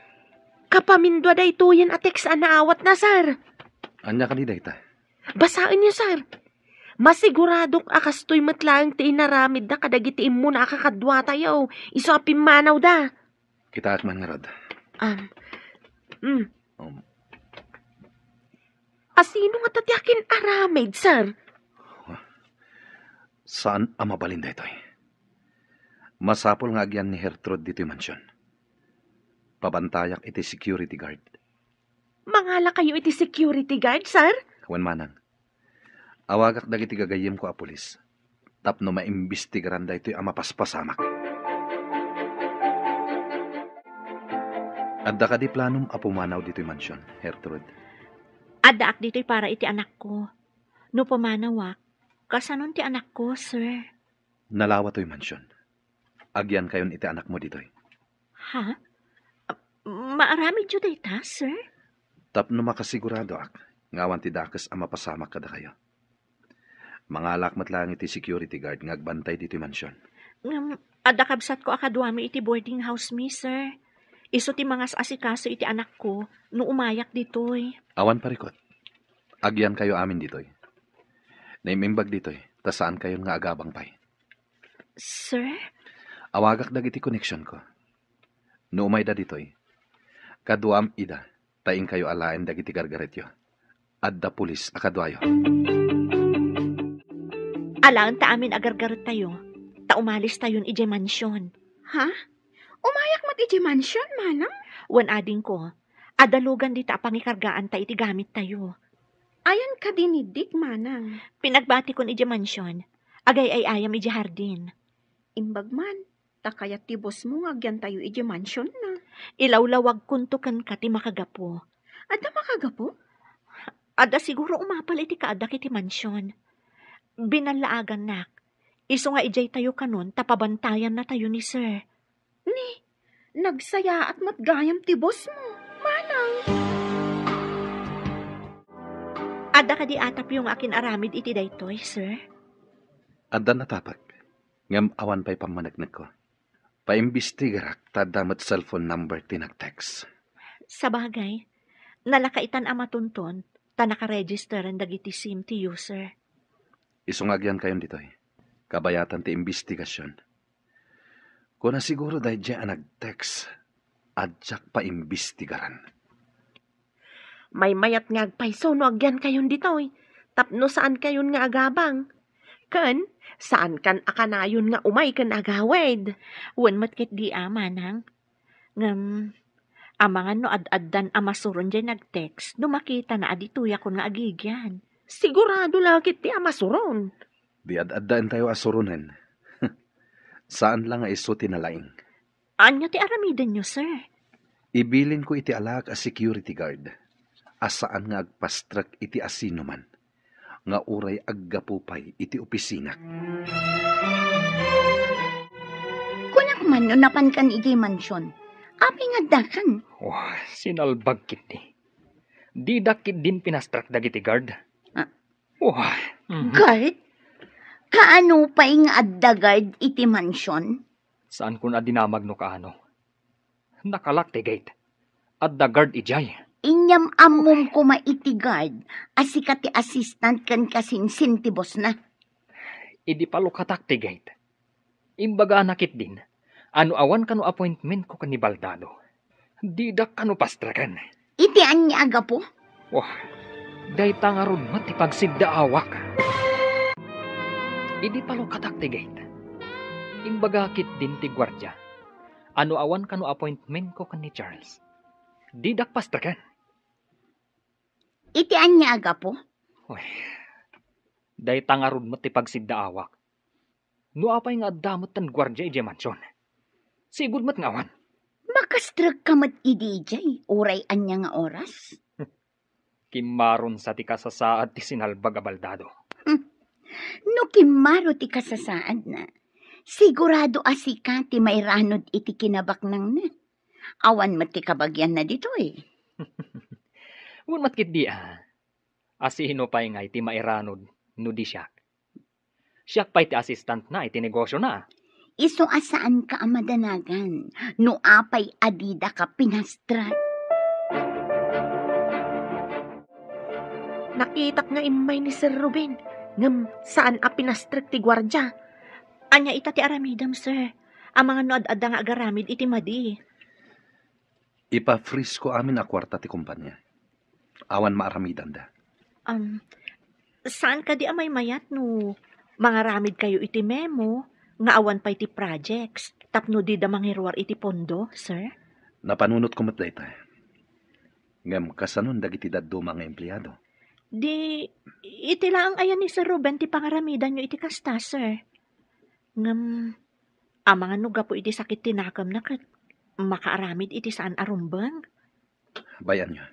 Kapamindua daytoyen a text a naawatna, sir. Ania kadi dayta? Basaenyo, sir. Masiguradok a kastoy met laeng ti inaramidda kadagiti immuna a kakaduatayo, isu a pimmanawda. Kitaek man ngarud. Um, mm. Um, Asino ngata ti akin-aramid, sir? Saan a mabalin daytoy. Masapul nga agyan ni Gertrude ditoy mansion. Pabantayak iti security guard. Mangalakayo iti security guard, sir? Wen manang. Awagak dagiti gagayyemko a pulis tapno maimbestigaran daytoy a mapaspasamak. Adda kadi planom a pumanaw ditoy mansion, Gertrude? Addaak ditoy para iti anakko. No pumanawak, kasanon ti anakko, sir? Nalawa toy mansion. Agyankayon iti anakmo ditoy. Ha? Maaramidyo dayta, sir? Tapno makasiguradoak nga awan ti dakes a mapasamak kadakayo. Mangalak met laeng iti security guard nga agbantay ditoy mansion. Ngem, adda kabsatko a kaduami iti boarding house mi, sir. Isu ti mangas-asikaso iti anakko no umayak ditoy. Awan parikut. Agyankayo amin ditoy. Naim-imbag ditoy, ta saankayon nga agabang pay. Sir? Awagak dagiti koneksionko. No umayda ditoy, kaduam ida, ta inkayo alaen dagiti gargaretyo. Adda pulis a kaduayo. Alaen ta amin a gargarettayo, ta umalistayon idiay mansion. Ha? Umayak met idiay mansion, manang? Wen adingko, adda lugan dita a pangikargaanta iti gamittayo. Ayan kadi ni Dick, manang? Pinagbatikon idiay mansion, agay-ay-ayam idiay hardin. Imbag man, ta kayat ti bossmo nga agyantayo idiay mansionna. Ilawlawagkonto kenka ti makagapu. Adda makagapu? Adda siguro umapal iti kaaddak iti mansion. Binallaagannak. Isu nga idiay tayo kanon ta pabantayannatayo ni sir. Ni, nagsayaat met gayam ti bossmo, manang. Adda kadi atapyo nga akin-aramid iti daytoy, sir? Adda natapek. Ngem awan pay pammaneknekko. Paimbestigarak ta adda met cellphone number ti nag-text. Sabagay, nalakaitan a matunton ta nakaregisteren dagiti sim ti user. Isu nga agyankayon ditoy. Kabayatan ti imbestigasion. Kuna siguro daydiay a nag-text, a diak paimbestigaran. Maymayat nga agpayso no agyankayon ditoy, tapno saankayon nga agabang. Ken, saankan a kanayon nga umay ken agawid. Wen met ketdi a, manang. Ngem, amangan no ad-addan a masuron diay nag-text no makitana a ditoyakon nga agigyan. Sigurado la ketdi a masuron. Di ad-addaentayo a suronen. Saan la nga isu ti nalaing. Ania ti aramidenyo, sir? Ibilinko iti alaak a security guard a saan nga agpastrek iti asinoman nga uray aggapu pay iti opisinak. Kunak man no napankan idiay mansion, apay nga addakan? Oh, sinalbag ketdi. Didak ketdin pinastrek dagiti guard. Ah. Oh. Mhm. Guard? Kaano pay nga adda guard iti mansion? Saankon a dinamag no kaano. Nakalak ti gate. Adda guard idiay. Inyam-ammom koma iti guard a sika ti assistant ken kasinsin ti bossna. Idi palukatak ti gate, imbagana ketdin a no awan kano appointmentko ken ni Baldado, didak kano pastreken. Iti ania a gapu? Wah, dayta ngarud met ti pagsiddaawak. Idi palukatak ti gate, imbaga ketdin ti guardia a no awan kano appointmentko ken ni Charles, didak pastreken. Iti ania a gapu? Uy, dayta ngarud met ti pagsiddaawak. No apay nga adda met ti guardia idiay mansion, sigud met nga awan. Makastrekka met idi idiay, uray ania nga oras? Kimmaron sa ti kasasaad ti sinalbag a Baldado. Hmm. No kimmaro ti kasasaadna, sigurado a sika ti mairanod iti kinabaknangna. Awan met ti kabagianna ditoy. Wen met ketdi a, asino pay ngay ti mairanod no di siak? Siak pay ti assistantna iti negosiona. Isu a saanka a madanagan no apay a didaka pinastrek. Nakitak nga immay ni Sir Ruben, ngem saan a pinastrek ti guardia. Ania ita ti aramidem, sir? Amangan no ad-adda nga agaramid iti madi. Ipa-freeze ko amin a kuarta ti kompania. Awan maaramidanda. Um, saan kadi a maymayat no mangaramid kayo iti memo nga awan pay ti projects tapno dida mangiruar iti pondo, sir? Napanunotko met dayta. Ngem kasanon dagiti dadduma nga empleado? Di, iti laeng aya ni Sir Ruben ti pangaramidanyo iti kasta, sir. Ngem, amangan no gapu iti sakit ti nakemna ket makaaramid iti saan a rumbeng? Bay-anyo.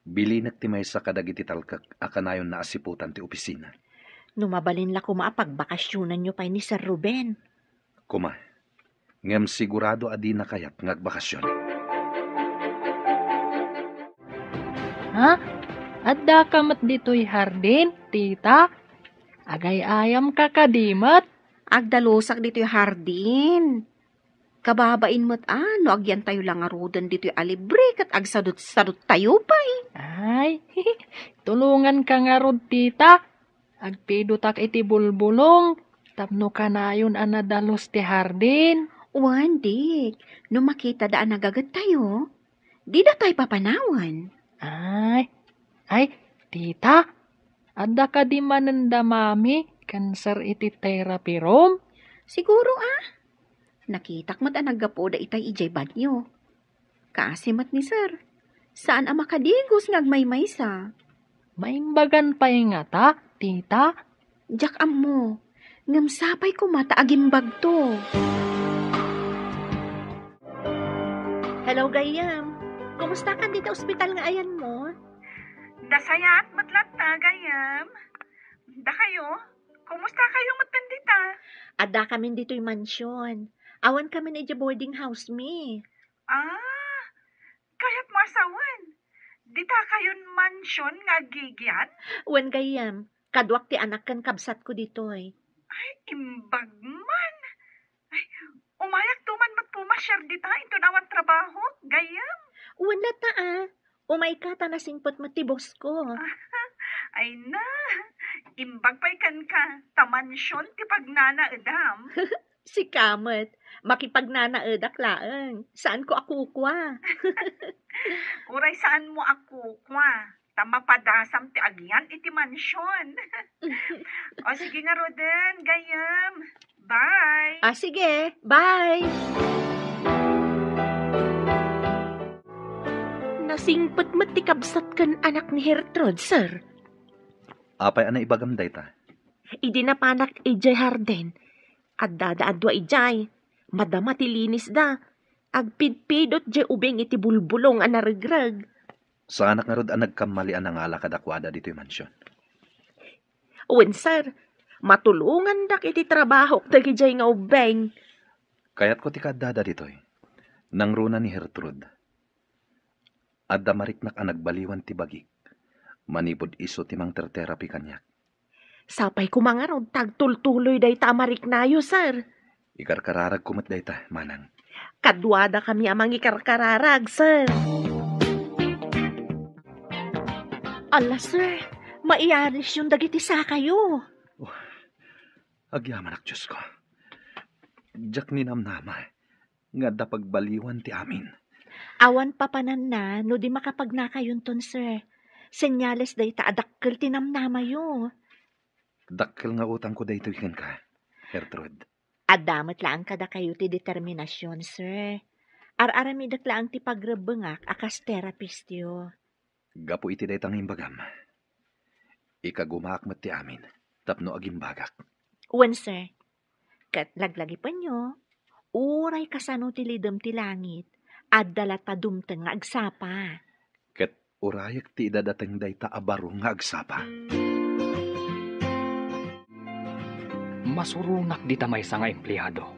Bilinek ti maysa kadagiti talkek a kanayonna a siputan ti opisina. No mabalin la koma a pagbakasionanyo pay ni Sir Ruben. Koma, ngem sigurado a dina kayat nga agbakasion. Ha? Addaka met ditoy hardin, tita? Agay-ayamka kadi met? Agdalusak ditoy hardin. Kababain met a no agyantayo la ngaruden ditoy a libre ket agsadut-saduttayo pay. Ay, tulonganka ngarud, tita. Agpidotak iti bulbulong tapno kanayon a nadalus ti hardin. Wen, Dik, no makitada a nagagettayo, dida tay papanawen. Ay, ay, tita, adda kadi manen da mami ken sir iti therapy room? Siguro a. Nakitak met a naggapuda itay idiay banyo. Kaasi met ni sir. Saan a makadigos nga agmaymaysa. Maimbagan pay ngata, tita? Diak ammo. Ngem sapay koma ta agimbagto. Hello, gayyem. Kumusta kan dita ospital nga ayanmo? Nasayaat met latta, gayyem. Dakayo, kumusta kayo met dita? Adda kamin ditoy mansion. Awan kamin idiay boarding house mi. Ah, kayat mo a sawen. Dita kayon mansion nga aggigyan? Wen gayyem, kaduak ti anak ken kabsatko ditoy. Ay, imbag man. Ay, umayak to man met pumasiar dita inton awan trabaho, gayyem? Wen latta a. Umayka ta nasingpet met ti boss ko. Ay na, imbag pay kenka, ta mansion ti pagnanaedam. Sika met, makipagnanaedak laeng. Saanko a kukua. Uray saanmo a kukua, ta mapadasam ti agyan iti mansion. O sige ngaruden, gayyem. Bye. Ah, sige. Bye. Nasingpet met ti kabsat ken anak ni Gertrude, sir. Apay a naibagam dayta? Idi napanak idiay hardin, addada a dua idiay. Madama ti linisda. Agpidpidot diay ubing iti bulbulong a naregreg. Saanak ngarud a nagkammali a nangala kadakuada ditoy mansion. Wen, sir. Matulongandak iti trabahok dagidiay nga ubbing. Kayatko ti kaaddada ditoy. Nangruna ni Gertrude. Adda mariknak a nagbaliwan ti bagik. Manipud isu ti mangter-therapy kaniak. Sapay koma ngarud ta agtultuloy dayta a mariknayo, sir. Ikarkararagko met dayta, manang. Kaduadakami a mangikarkararag, sir. Ala, sir, maiarisyon dagiti sakayo. Oh, agyamanak, Diosko. Diak ninamnama nga adda pagbaliwan ti amin. Awan papananna no di makapagnakayonton, sir. Senyales dayta a dakkel ti namnamayo. Dakkel nga utangko daytoy kenka, Gertrude. Adda met laeng kadakayo ti determinasion, sir. Ar-aramidek laeng ti pagrebbengak a kas terapistyo. Gapu iti dayta nga imbagam, ikagumaak met ti amin tapno agimbagak. Wen, sir. Ket laglagipenyo, uray kasano ti lidem ti langit, adda latta dumteng nga agsapa. Ket urayek ti idadateng dayta a baro nga agsapa. Masuronak dita maysa nga empleado.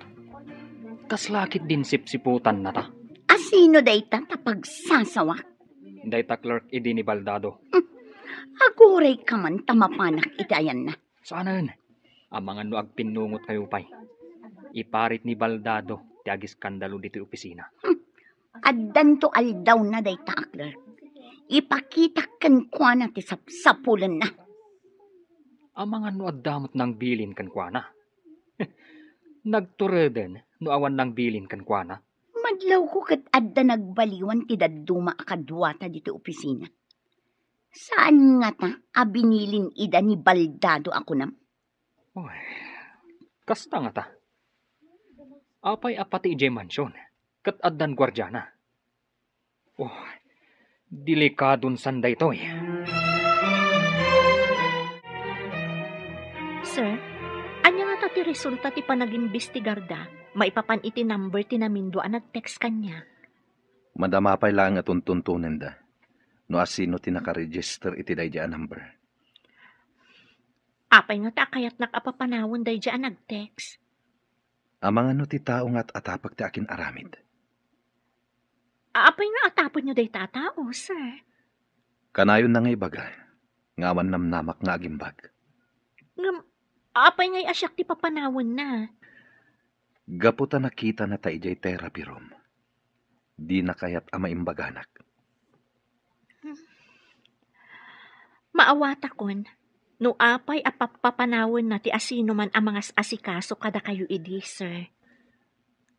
Kasla ket din sipsiputanna ta. A sino dayta ta pagsasawak? Dayta clerk idi ni Baldado. Hmm. Aguray ka man ta mapanak iti ayanna. Saanen, amangan no agpinnungot kayo pay. Iparit ni Baldado ti agiskandalo ditoy opisina. Hmm. Addanto aldawna dayta a clerk. Ipakitak kenkuana ti sapsapulenna. Amangan no adda met nangbilin kenkuana. Nagtureden no awan nangbilin kenkuana. Madlawko ket adda nagbaliwan ti dadduma a kaduata ditoy opisina. Saan ngata a binilin ida ni Baldado a kunam? Oy, kasta ngata. Apay a pati idiay mansion, ket addan guardiana? Oh, delikadon san daytoy. Sir, ania ngata ti resulta ti panagimbestigarda maipapan iti number ti namindo a nag-text kaniak? Madama pay laeng a tuntuntonenda no asino ti nakaregister iti daydi a number. Apay ngata a kayatnak a papanawen daydi a nag-text? Amangan no ti tao nga at-atapek ti akin-aramid. Apay nga atapenyo dayta a tao, sir? Kanayon na nga ibaga nga awan namnamak nga agimbag. Ngem, apay ngay a siak ti papanawenna? Gapu ta nakitana ta idiay therapy room, dina kayat a maimbaganak. Maawatakon no apay a pappapanawenna ti asinoman a mangas-asikaso kadakayo idi, sir.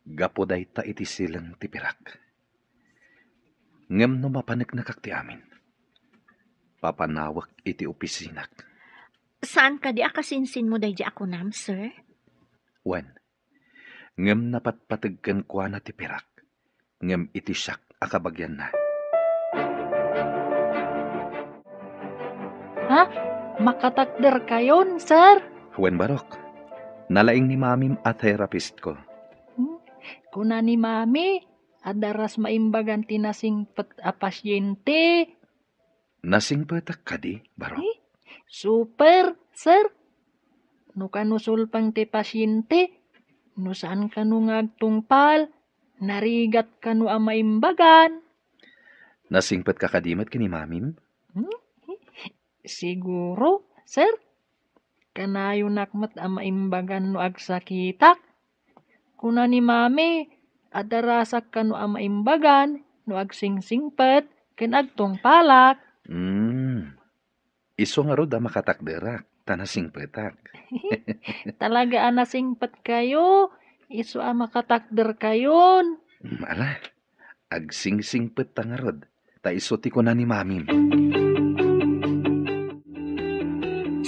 Gapu dayta iti silen ti pirak. Ngem no mapaneknekak ti amin, papanawek iti opisinak. Saan kadi a kasinsinmo daydi a kunam, sir? Wen, ngem napatpateg kenkuana ti pirak, ngem iti siak a kabagianna. Ha? Makatakderkayon, sir? Wen, Barok. Nalaing ni Mamim a therapist ko. Hmm? Kuna ni Mami, adda ras maimbagan ti nasingpet a pasyente. Nasingpetak kadi, Barok? Eh, super, sir. No kano sulpeng ti pasyente, no saan kano nga agtungpal, narigat kano a maimbagan. Nasingpetka kadi met ken ni Mamim? Hmm? Siguro, sir. Kanayonak met a maimbagan no agsakitak. Kuna ni Mami, adarasak kano a maimbagan no agsingsingpet ken agtungpalak. Hmm. Isu ngarud a makatakderak, ta nasingpetak. Talaga a nasingpetkayo, isu a makatakderkayon. Hmm, ala, agsingsingpet ta ngarud, ta isu ti kuna ni Mamim.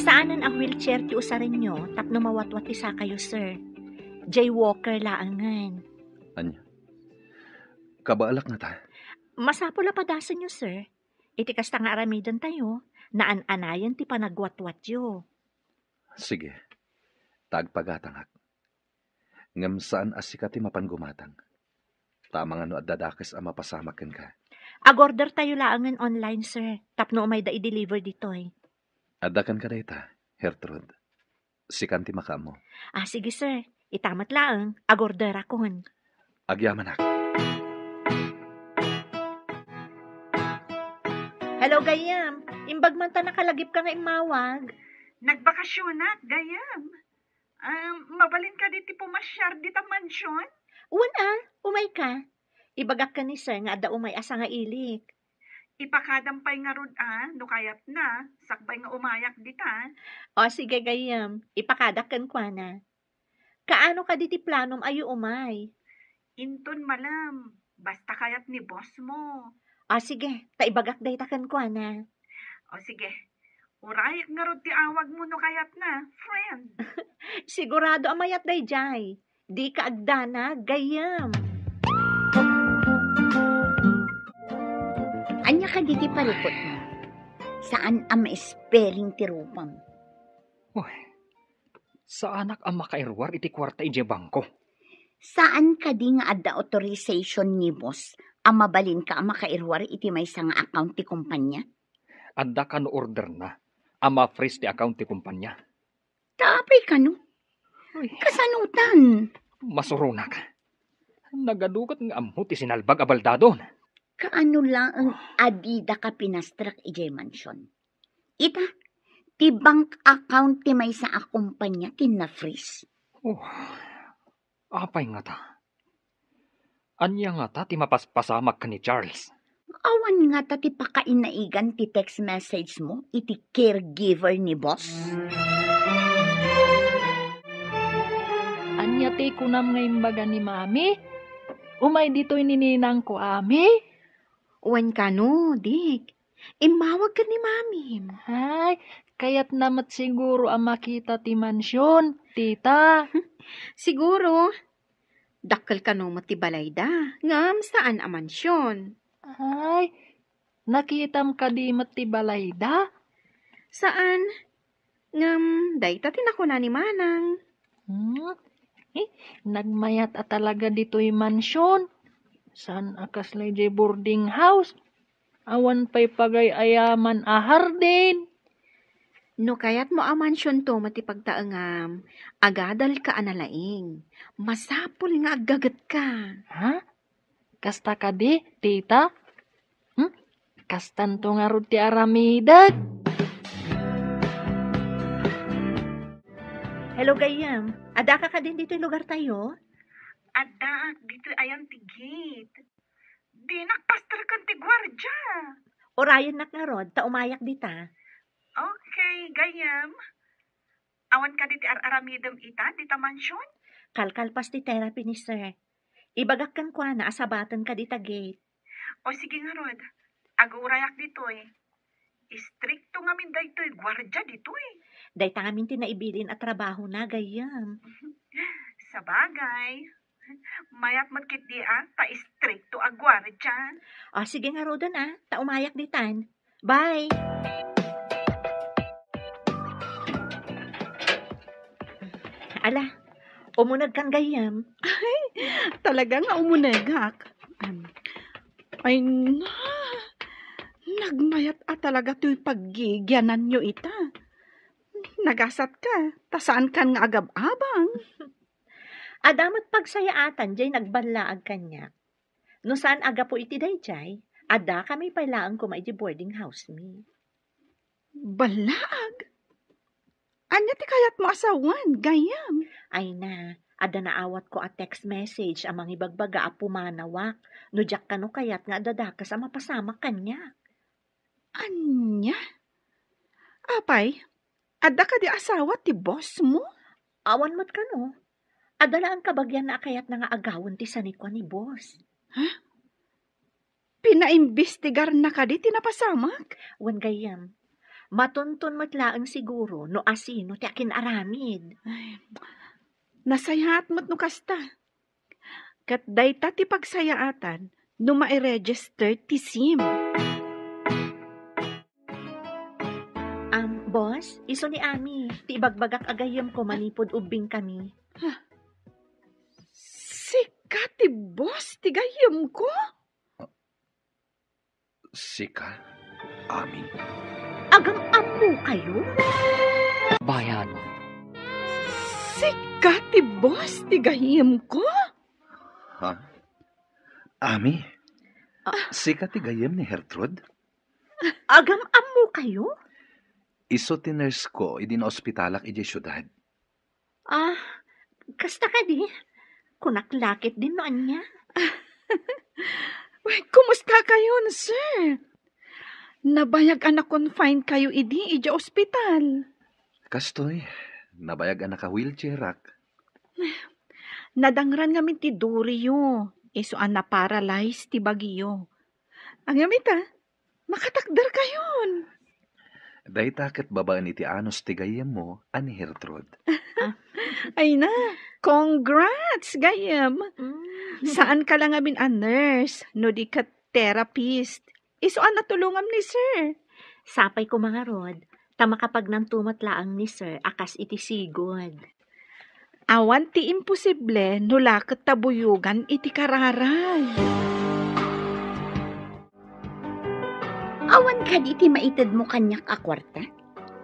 Saanen a wheelchair ti usarenyo tapno mawatwat ti sakayo, sir. Jay walker laengen. Ania? Kabaelak ngata? Masapul a padasenyo, sir. Iti kasta nga aramidentayo, naan-anayen ti panagwatwatyo. Sige, ta agpagatangak. Ngem saan a sika ti mapan gumatang. Ta amangan no adda dakes a mapasamak kenka. Agordertayo laengen online, sir, tapno umayda i-deliver ditoy. Adda kenka dayta, Gertrude. Sikan ti makaammo. Ah, sige, sir. Ita met laeng, agorderakon. Agyamanak. Hello, gayyem. Imbag man ta nakalagipka nga immawag. Nagbakasionak, gayyem. Um, mabalin kadi ti pumasiar dita mansion? Wen a, umayka. Ibagak ken ni sir nga adda umay a sangailik. Ipakadam pay ngarud a, no kayatna, sakbay nga umayak dita. O, sige, gayyem. Ipakadak kenkuana. Kaano kadi ti planom a umay? Inton malem, basta kayat ni boss mo. O, sige, ta ibagak dayta kenkuana. O, sige. Urayek ngarud ti awagmo no kayatna, friend. Sigurado a mayat daydiay. Dika agdanag, gayyem. Ania kadi ti parikutmo? Saan a ma-spelling ti rupam. Uy, saanak a makairuar iti kuarta idiay bangko. Saan kadi nga adda authorization ni boss a mabalinka a makairuar iti maysa nga account ti kumpanya? Adda kano orderna a ma-freeze ti account ti kumpanya. Ta apay kano? Uy. Kasanotan? Masuronak. Nagadukat nga ammo ti sinalbag a baldadon. Kaano laeng a didaka pinastrek idiay mansion? Ita, ti bank account ti maysa a kumpanya ti na-freeze. Oh, apay ngata? Ania ngata ti mapaspasamak ken ni Charles? Awan ngata ti pakainaigan ti text message mo iti caregiver ni boss? Ania ti kunam nga imbaga ni Mami? Umay ditoy ni ninangko, Ami? Wen kano, Dick. Immawag ket ni Mamim. Ay, kayatna met siguro a makita ti mansion, tita. Siguro. Dakkel kano met ti balayda, ngem saan a mansion. Ay, nakitam kadi met ti balayda? Saan. Ngem dayta ti nakuna ni Manang. Hmm? Eh, nagmayat a talaga ditoy mansion. Saan a kasla idiay boarding house? Awan pay pagay-ayaman a hardin. No kayatmo a mansionto met ti pagtaengam, agadalka a nalaing. Masapul nga aggagetka. Ha? Kasta kadi, tita? Hmm? Kastanto ngarud ti aramidek. Hello, gayyem. Addaka kadin ditoy lugartayo? Addaak ditoy ayan ti gate. Dinak pasterken ti guardia. Urayennak ngarud, ta umayak dita. Okay, gayyem. Awan kadi ti ar-aramidem ita, dita mansion? Kalkalpas ti therapy ni sir. Ibagak kenkuana a sabaten kadi ta gate. O sige ngarud, agurayak ditoy. Istrikto ngamin daytoy guardia ditoy. Dayta ngamin ti naibilin a trabahona, gayyem. Sabagay. Mayat met ketdi a, ta istrikto a guardia. O, sige ngaruden a, ta umayak ditan. Bye! Ala, umunegkan gayyem. Ay, talaga nga umunegak. Am, ay, na, nagmayat a talaga toy paggigiananyo ita. Nagasatka, ta saankan nga agab-abang. Adda met pagsayaatan jay nagballaag kaniak. No saan a gapu iti dayjay, addakami pay laeng koma iti boarding house mi. Ballaag? Ania ti kayatmo a sawen, gayyem? Ay na, adda naawatko a text message a mangibagbaga a pumanawak no diak kano kayat nga adda dakes a mapasamak kaniak. Ania? Apay, adda kadi asawa ti boss mo? Awan met kano. Adda laeng kabagianna a kayatna nga agawen ti sanikua ni boss. Ha? Pinaimbestigarna kadi ti napasamak? Wen gayyem. Matunton met laeng siguro no asino ti akin-aramid. Ay, nasayaat met no kasta. Ket dayta ti pagsayaatan no mai-register ti sim. Am, boss, isu ni Ami, ti ibagbagak a gayyemko manipud ubbingkami. Sika ti boss ti gayyemko? Sika, Ami? Agam-ammokayo? Bayan. Sika ti boss ti gayyemko? Ha? Ami? Ah. Sika ti gayyem ni Gertrude? Agam-ammokayo? Isu ti nurse ko idi naospitalak idiay siudad. Ah, kasta kadi? Kunak la ketdin no ania. Uy, kumusta kayon, sir? Nabayag a na-confine kayo idi idiay ospital. Kastoy, nabayag a naka-wheelchairak. Nadangran ngamin ti duriyo, isu a na-paralyze ti bagiyo. Ngem ita, makatakder kayon. Dayta ket babaen iti anus ti gayyemmo a ni Gertrude. Ah. Ay na, congrats, gayyem. Mm. Saanka la ngamin a nurse, no di ket therapist. Isu a natulongam ni sir. Sapay koma ngarud, ta makapagnanto met laeng ni sir a kas iti sigud. Awan ti imposible no la ket ta buyogan iti kararay. Awan kadi ti maitedmo kaniak a kuarta?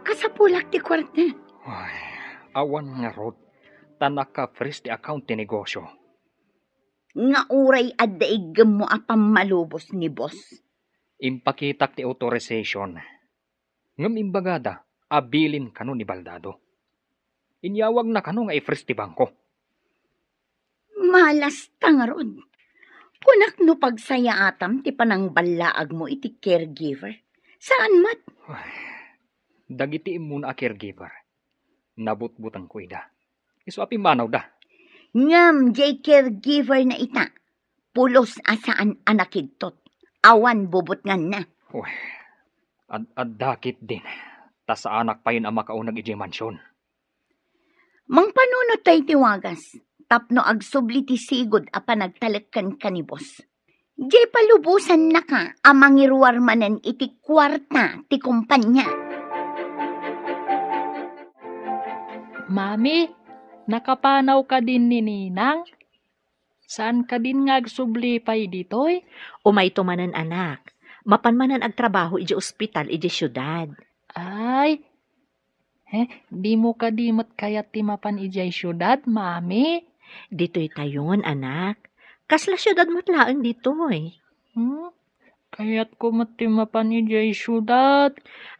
Kasapulak ti kuarta. Ay, awan ngarud, ta naka-freeze ti account ti negosyo. Nga uray adda iggemmo a pammalubos ni boss. Impakitak ti authorization. Ngem imbagada a bilin kano ni Baldado. Inyawagna kano nga i-freeze ti bangko. Malasta ngarud. Kunak no pagsayaatam ti panangballaagmo iti caregiver. Saan met? Ay, dagiti immuna a caregiver, nabutbutengko ida. Isu a pimmanawda. Ngem diay caregiver na ita, pulos a saan a nakidtot. Awan bubutnganna. Uy, Ad-, adda ketdin, ta saanak payen a makauneg idiay mansion. Mangpanunot tayo ti wagas, tapno agsubli ti sigud a panagtalek kenka ni boss. Diay palubosannaka a mangiruar manen iti kuarta ti kompania. Mami, nakapanaw kadin ni Ninang? Saan kadin nga agsubli pay ditoy? Umayto manen, anak. Mapan manen agtrabaho idiay ospital idiay siudad. Ay, eh, dimo kadi met kayat ti mapan idiay siudad, Mami? Ditoy tayon, anak. Kasla siudad met laeng ditoy. Hmm? Kayatko met ti mapan idiay siudad.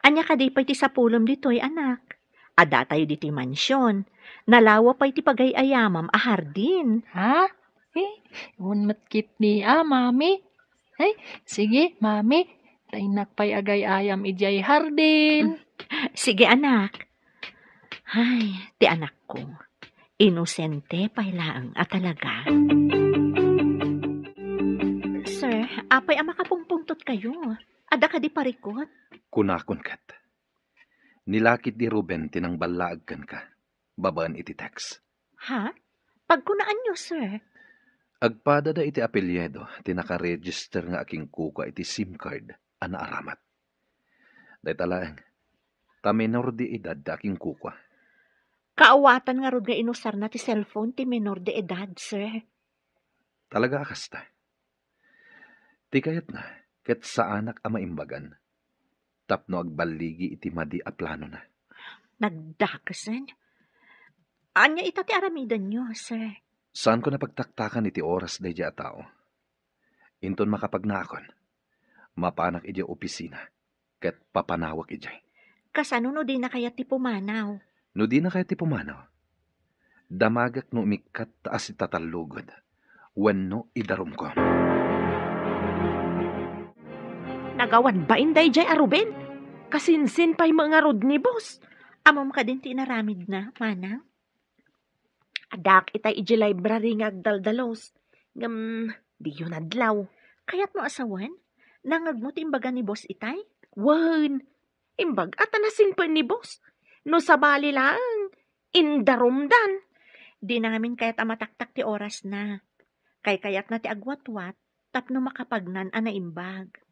Ania kadi pay ti sapulem ditoy, anak? Adda tayo ditoy mansion. Nalawa pay ti pagay-ayamam a hardin. Ha? Eh, wen met ketdi a, Mami. Ay, sige, Mami. Ta innak pay agay-ayam idiay hardin. Sige, anak. Ay, ti anakko. Inosente pay laeng a talaga. Sir, apay a makapungpungtot kayo? Adda kadi parikut? Kunakon ket. Ni lakit di Ruben ti nangballaag kenka, babaen iti text. Ha? Pagkunaanyo, sir? Agpadada iti apelyido ti nakaregister nga akinkukua iti SIM card a naaramat. Dayta laeng, ta menor de edad ti akinkukua. Kaawatan ngarud nga inusarna ti cellphone ti menor de edad, sir? Talaga a kasta. Ti kayatna, ket saanak a maimbagan tapno agballigi iti madi a planona. Nagdakesen? Ania ita ti aramidenyo, sir? Saanko napagtaktakan iti oras daydiay a tao. Inton makapagnaakon, mapanak idiay opisina ket papanawek idiay. Kasano no dina kayat ti pumanaw? No dina kayat ti pumanaw, damagek no umikkat ta asitatallogen wenno idarumko. Nagawad bain daydiay a Ruben? Kasinsin pay met ngarud ni boss. Ammom kadin ti inaramidna, manang? Addaak itay idiay library nga agdaldalus. Ngem, diyo nadlaw. Kayatmo a sawen? Nangngegmo ti imbaga ni boss itay? Wen, imbag-a ta nasingpet ni boss. No sabali laeng, indarumdan. Dina ngamin kayat a mataktak ti orasna. Kaykayatna ti agwatwat tapno makapagnan a naimbag.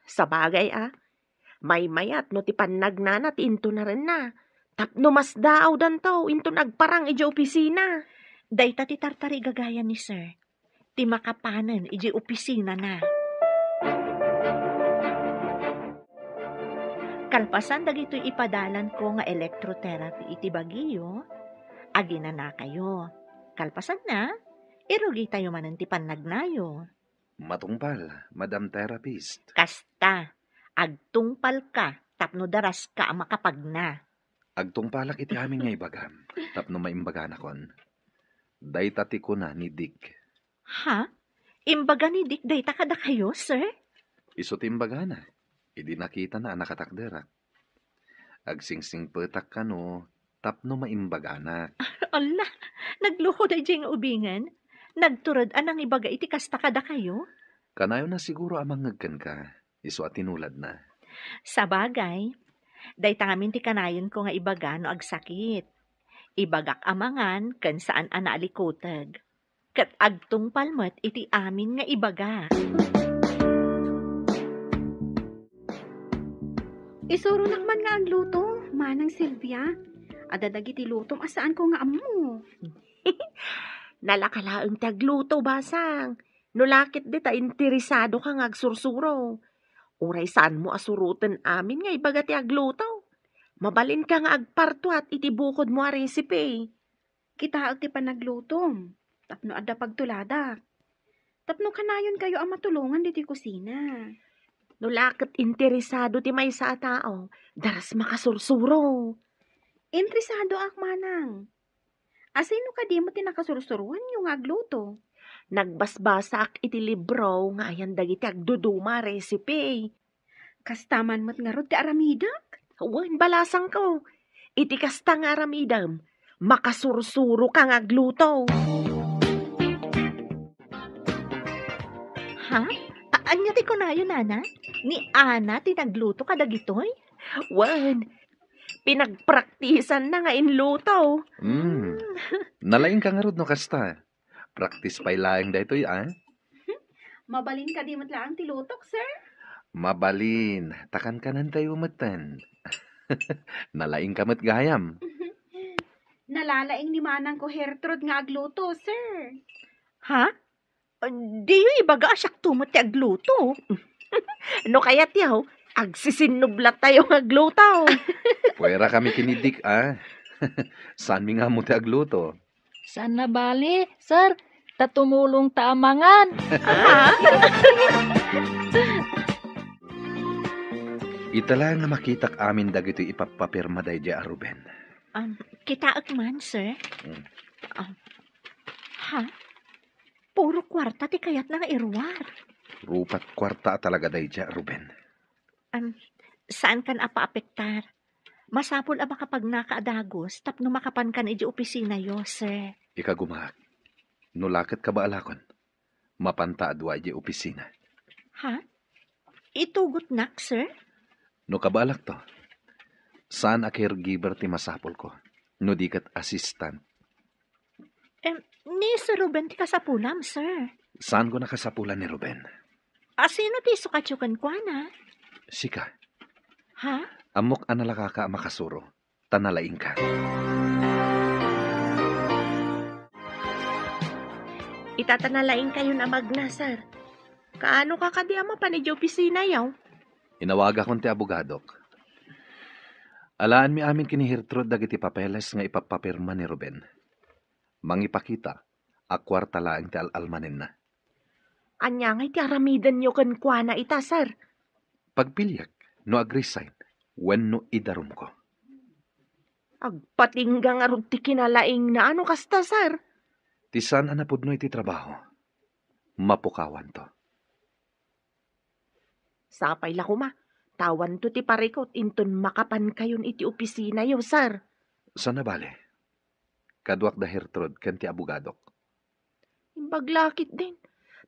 Sabagay a, maymayat no ti pannagnana ti intunarenna, tapno masdaawdanto inton agparang idiay opisina. Dayta ti tartarigagayan ni Sir, ti makapanen idiay opisinana. Kalpasan dagitoy ipadalanko nga electrotherapy iti bagiyo, aginanakayo. Kalpasanna, irugitayo manen ti pannagnayo. Matungpal, Madam Therapist. Kasta, agtungpalka tapno daraska a makapagna. Agtungpalak iti amin nga ibagam tapno maimbaganakon. Dayta ti kuna ni Dick. Ha? Imbaga ni Dick dayta kadakayo, sir? Isu ti imbagana idi nakitana a nakatakderak. Agsingsingpetak kano tapno maimbaganak. Alla, nagluko daydiay nga ubingen. Nagtured a nangibaga iti kasta kadakayo? Kanayon a siguro a mangngeg kenka, isu a tinuladna. Sabagay, dayta ngamin ti kanayonko nga ibaga no agsakit. Ibagak a mangan ken saan a naalikuteg. Ket agtungpal met iti amin nga ibagak. Isuronak man nga agluto, Manang Silvia. Adda dagiti lutom a saanko nga ammo. Nalaka laeng ti agluto, basang. No lakit dita interesadoka nga agsursuro. Uray saanmo a suroten amin nga ibaga ti agluto. Mabalinka nga agpartuat iti bukodmo a recipe. Kitaek ti panaglutom, tapno adda pagtuladak. Tapno kanayonkayo a matulongan ditoy kusina. No la ket interesado ti maysa a tao, daras makasursuro. Interesadoak, manang. Asino kadi met ti nakasursuroanyo nga agluto? Nagbasbasaak iti libro nga ayan dagiti agduduma a recipe. Kasta man met ngarud ti aramidek? Wen, balasangko. Iti kasta nga aramidem, makasursuroka nga agluto. Ha? A-, Ania ti kunayo, Nana? Ni Ana ti nagluto kadagitoy? Wen, pinagpraktisanna nga inluto. Hmm. Nalaingka ngarud no kasta. Practice pay laeng daytoy, a? Mabalin kadi met laeng ti lutok, sir? Mabalin. Ta kankanentayo metten. Nalaingka met gayam. Nalalaing ni manangko Gertrude nga agluto, sir. Ha? Diyo ibaga a siakto met ti agluto. No kayatyo, agsisinnublattayo nga agluto. Puwera kami ken ni Dick, a? Saanmi nga ammo ti agluto. Saan a bale, sir, ta tumulongta a mangan. Ita laeng a makitak amin dagitoy ipappapirma daydiay a Ruben. Um, kitaek man, sir. Mm. Um, ha? Puro kuarta ti kayatna nga iruar. Rupat kuarta a talaga daydiay a Ruben. Um, saankan a paapektar. Masapul a makapagnaka a dagus tapno makapankan idiay opisinayo, sir. Ikagumaak. No la ket kabaalakon, mapanta a dua idiay opisina. Ha? Itugotnak, sir? No kabaalakto, saan a caregiver ti masapulko, no di ket assistant. Em, ni Sir Ruben ti kasapulam, sir. Saanko a kasapulan ni Ruben? A, sino ti isukatyo kenkuana? Sika. Ha? Ammok a nalakaka a makasuro, ta nalaingka. Ita ta nalaingkayon a magna, sir. Kaano ka kadi a mapan idiay opisinayo? Inawagakon ti abogadok. Alaenmi amin ken ni Gertrude dagiti papeles nga ipappapirma ni Ruben. Mangipakita a kuarta laeng ti al-almanenna. Ania ngay ti aramidenyo kenkuana ita, sir? Pagpiliek no ag-resign wenno idarumko. Agpatingga ngarud ti kinalaingna a no kasta, sir. Ti saan a napudno iti trabaho, mapukawanto. Sapay la koma, ta awanto ti parikut inton makapankayon iti opisinayo, sir. Saan a bale. Kaduak da Gertrude ken ti abogadok. Imbag la ketdin,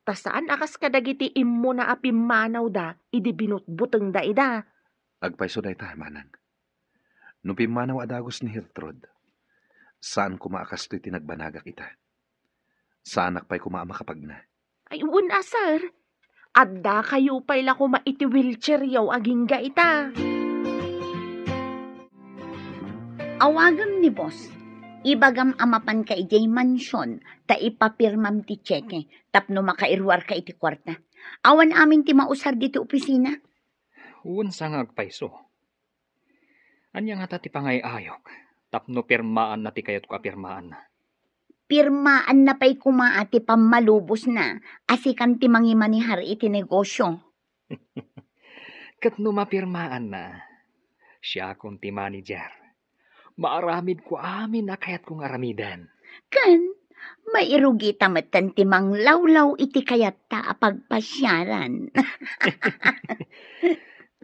ta saan a kas kadagiti immuna a pimmanawda idi binutbutengda ida. Agpayso dayta, manang. No pimmanaw a dagus ni Gertrude, saan koma a kastoy ti nagbanagak ita. Saanak pay koma a makapagna. Ay, wen a, sir. Addakayo pay la koma iti wheelchairyo agingga ita. Awagem ni boss. Ibagam a mapanka idiay mansion ta ipapirmam ti tseke tapno makairuarka iti kuarta. Awan amin ti mausar ditoy opisina. Wen sa nga agpayso. Ania ngata ti pangay-ayok tapno pirmaanna ti kayatko a pirmaanna? Pirmaanna pay koma a ti pammalubosna a sikan ti mangimanihar iti negosio. Ket no mapirmaanna, siakon ti manager. Maaramidko amin a kayatko nga aramiden. Ken mairugita metten ti manglawlaw iti kayatta a pagpasiaran.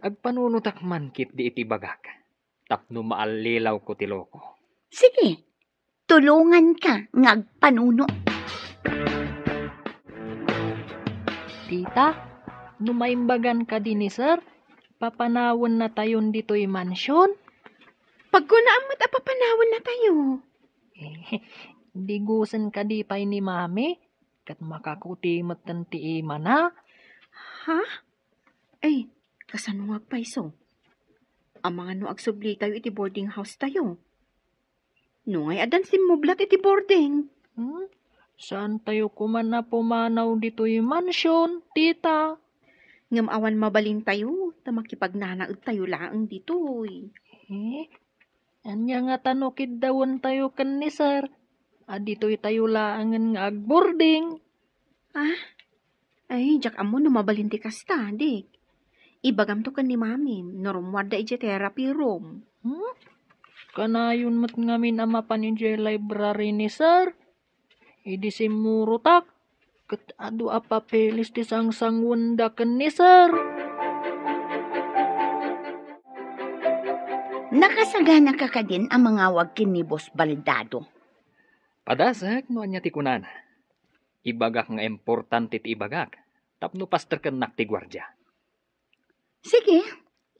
Agpanunotak man ketdi iti bagak tapno maallilawko ti loko. Sige, tulonganka nga agpanuno. Tita, no maimbagan kadi ni Sir, papanawennatayon ditoy mansion? Pagkunaam met a papanawennatayo. Eh, digusen kadi pay ni Mami, ket makakuti metten ti imana. Ha? Ay, kasano nga agpayso? Amangan no agsublitayo iti boarding house tayo. No ngay addan simmublat iti boarding? Hmm? Saan tayo koma a pumanaw ditoy mansion, tita? Ngem awan mabalintayo, ta makipagnanaedtayo laeng ditoy. Eh, ania ngata no kiddawentayo ken ni Sir? A ditoy tayo laengen nga agboarding. Ah? Ay, diak ammo no mabalin ti kasta, Dik. Ibagamto ken ni Mamim no rummuarda idiay therapy room. Hmm? Kanayon met ngamin a mapan idiay library ni Sir. Idi simmurotak, ket adu a papeles ti sangsanguenda ken ni Sir. Nakasaganaka kadin a mangawag ken ni Boss Baldado? Padasek no ania ti kunana. Ibagak nga importante ti ibagak. tapno pastrekennak ti guardia. Sige,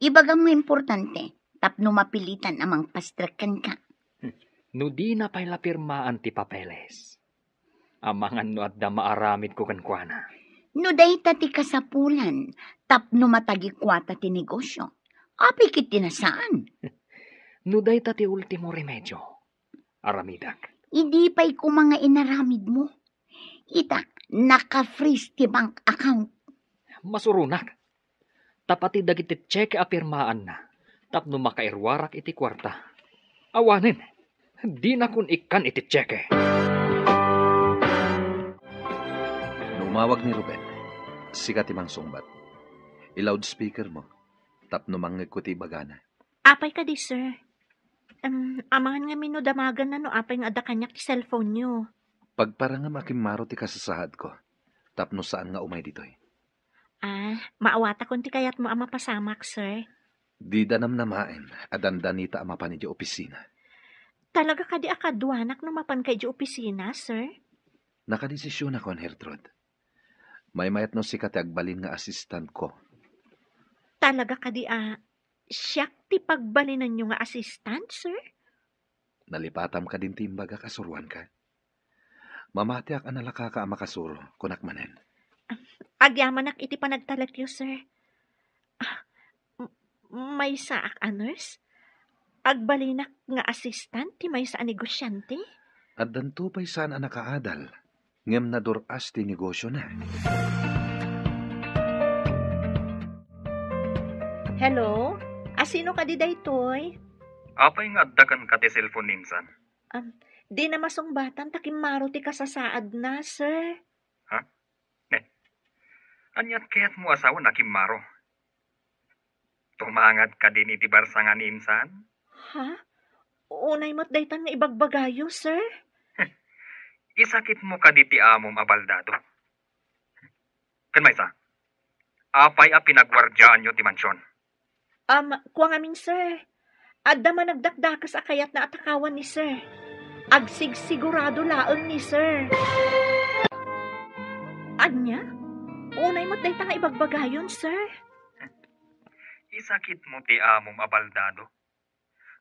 ibagam nga importante tapno mapilitan a mangpastrek kenka. No dina pay la pirmaan ti papeles, amangan no adda maaramidko kenkuana. No dayta ti kasapulan tapno matagikuata ti negosio, apay ket ti nasaan? No dayta ti ultimo remedio, aramidak. Idi pay koma nga inaramidmo. Ita, naka-freeze ti bank account. Masuronak. Ta pati dagiti tseke a pirmaanna tapno makairuarak iti kuarta. Awanen, dinakon ikkan iti tseke. No umawag ni Ruben, sika ti mangsungbat. I-loudspeaker mo tapno mangngegko ti ibagana. Apay kadi, sir? Em, amangan ngamin no damaganna no apay nga adda kaniak ti cellphone-yo. Pagparangem a kimmaro ti kasasaadko tapno saan nga umay ditoy. Ah, maawatakon ti kayatmo a mapasamak, sir. Dida namnamaen a dandanita a mapan idiay opisina. Talaga kadi a kaduanak no mapanka idiay opisina, sir? Nakadesisionakon, Gertrude. Maymayat no sika ti agbalin nga assistant-ko. Talaga kadi a siak ti pagbalinanyo nga assistant, sir? Nalipatam kadin ti imbagak a suroanka? Mamatiak a nalakaka a makasuro, kunak manen. Agyamanak iti panagtalekyo, sir. Ah, m-, maysaak a nurse? Agbalinak nga assistant ti maysa a negosiante? Addanto pay saan a nakaadal, ngem nadur-as ti negosiona. Hello? Asino kadi daytoy? Apay nga adda kenka ti cellphone ni insan? Um, dina masungbatan ta kimmaro ti kasasaadna, sir. Ha? Ne. Ania ti kayatmo a sawen a kimmaro? Tumangad kadin iti barsangan ni insan? Ha? Unay met daytan nga ibagbagayo, sir? Isakitmo kadi ti amom a baldado? Ken maysa, apay a pinaguardiaanyo ti mansion? Um, kua ngamin, sir. Adda managdakdakes a kayatna a takawan ni sir. Agsigsigurado laeng ni sir. Ania? Unay met dayta nga ibagbagayon, sir. Isakitmo ti amom a baldado.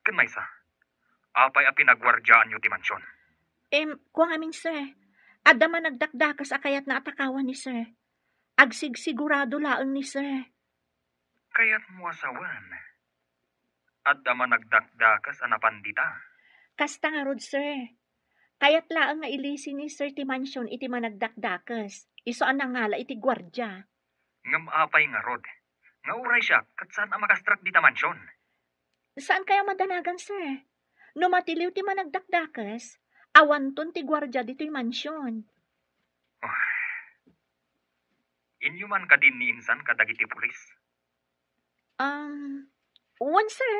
Ken maysa, apay a pinaguardiaanyo ti mansion? Em, kua ngamin, sir. Adda managdakdakes a kayatna a takawan ni sir. Agsigsigurado laeng ni sir. Kayatmo a sawen, adda managdakdakes a napan dita? Kasta ngarud, sir. Kayat laeng nga ilisi ni sir ti mansion iti managdakdakes. Isu a nangala iti guardia. Ngem apay ngarud, nga uray siak ket saan a makastrek dita mansion? Saan kayo madanagan, sir? No matiliw ti managdakdakes, awanton ti guardia ditoy mansion. Oh. Inyo man kadin ni insan kadagiti pulis? Um, wen, sir.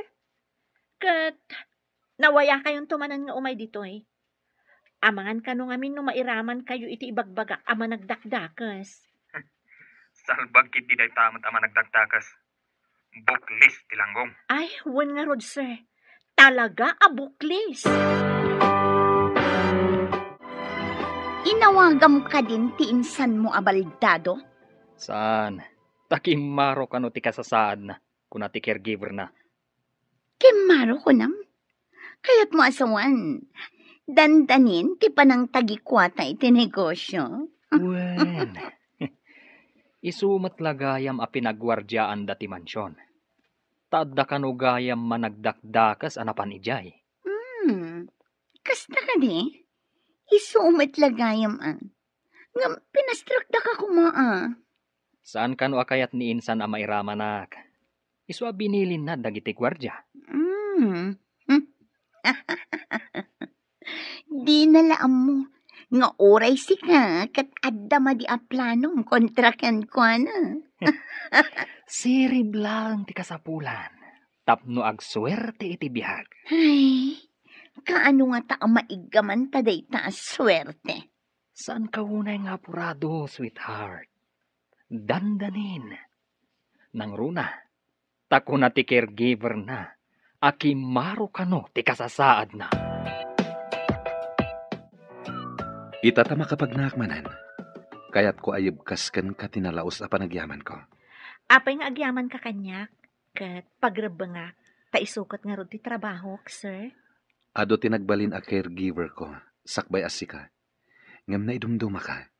Ket nawayakayonto manen nga umay ditoy. Amangan kano ngamin no mairaman kayo iti ibagbagak a managdakdakes. Salbag ketdi dayta met a managdakdakes. Buklis ti langgong. Ay, wen ngarud, sir. Talaga a buklis. Inawagam kadin ti insanmo a baldado? Saan? Ta kimmaro kano ti kasasaadna, kuna ti caregiver-na. Kimmaro kunam? Kayatmo a sawen, dandanin ti panangtagikuata iti negosio? Wen, isu met la gayam a pinaguardiaanda ti mansion. Ta adda kano gayam managdakdakes a napan idiay. Hmm, kasta kadi? Isu met la gayam a. Ngem pinastrekdaka koma a. Saan kano a kayat ni insan a mairamanak? Isu a binilinna dagiti guardia. Hmm. Dina la ammo nga uray sika ket adda madi a planom kontra kenkuana. Sirib laeng ti kasapulan tapno agsuerte iti biag. Ay, kaano ngata a maiggaman ta dayta a suerte? Saanka unay nga apurado, sweetheart. Dandanin. Nangruna, ta kuna ti caregiver-na a kimmaro kano ti kasasaadna. Ita ta makapagnaak manen, Kayatko a yebkas kenka ti nalaus a panagyamanko. Apay nga agyamanka kaniak, ket pagrebbengak, ta isu ket ngarud ti trabahok, sir? Adu ti nagbalin a caregiver ko, sakbay a sika. Ngem naidumdumaka.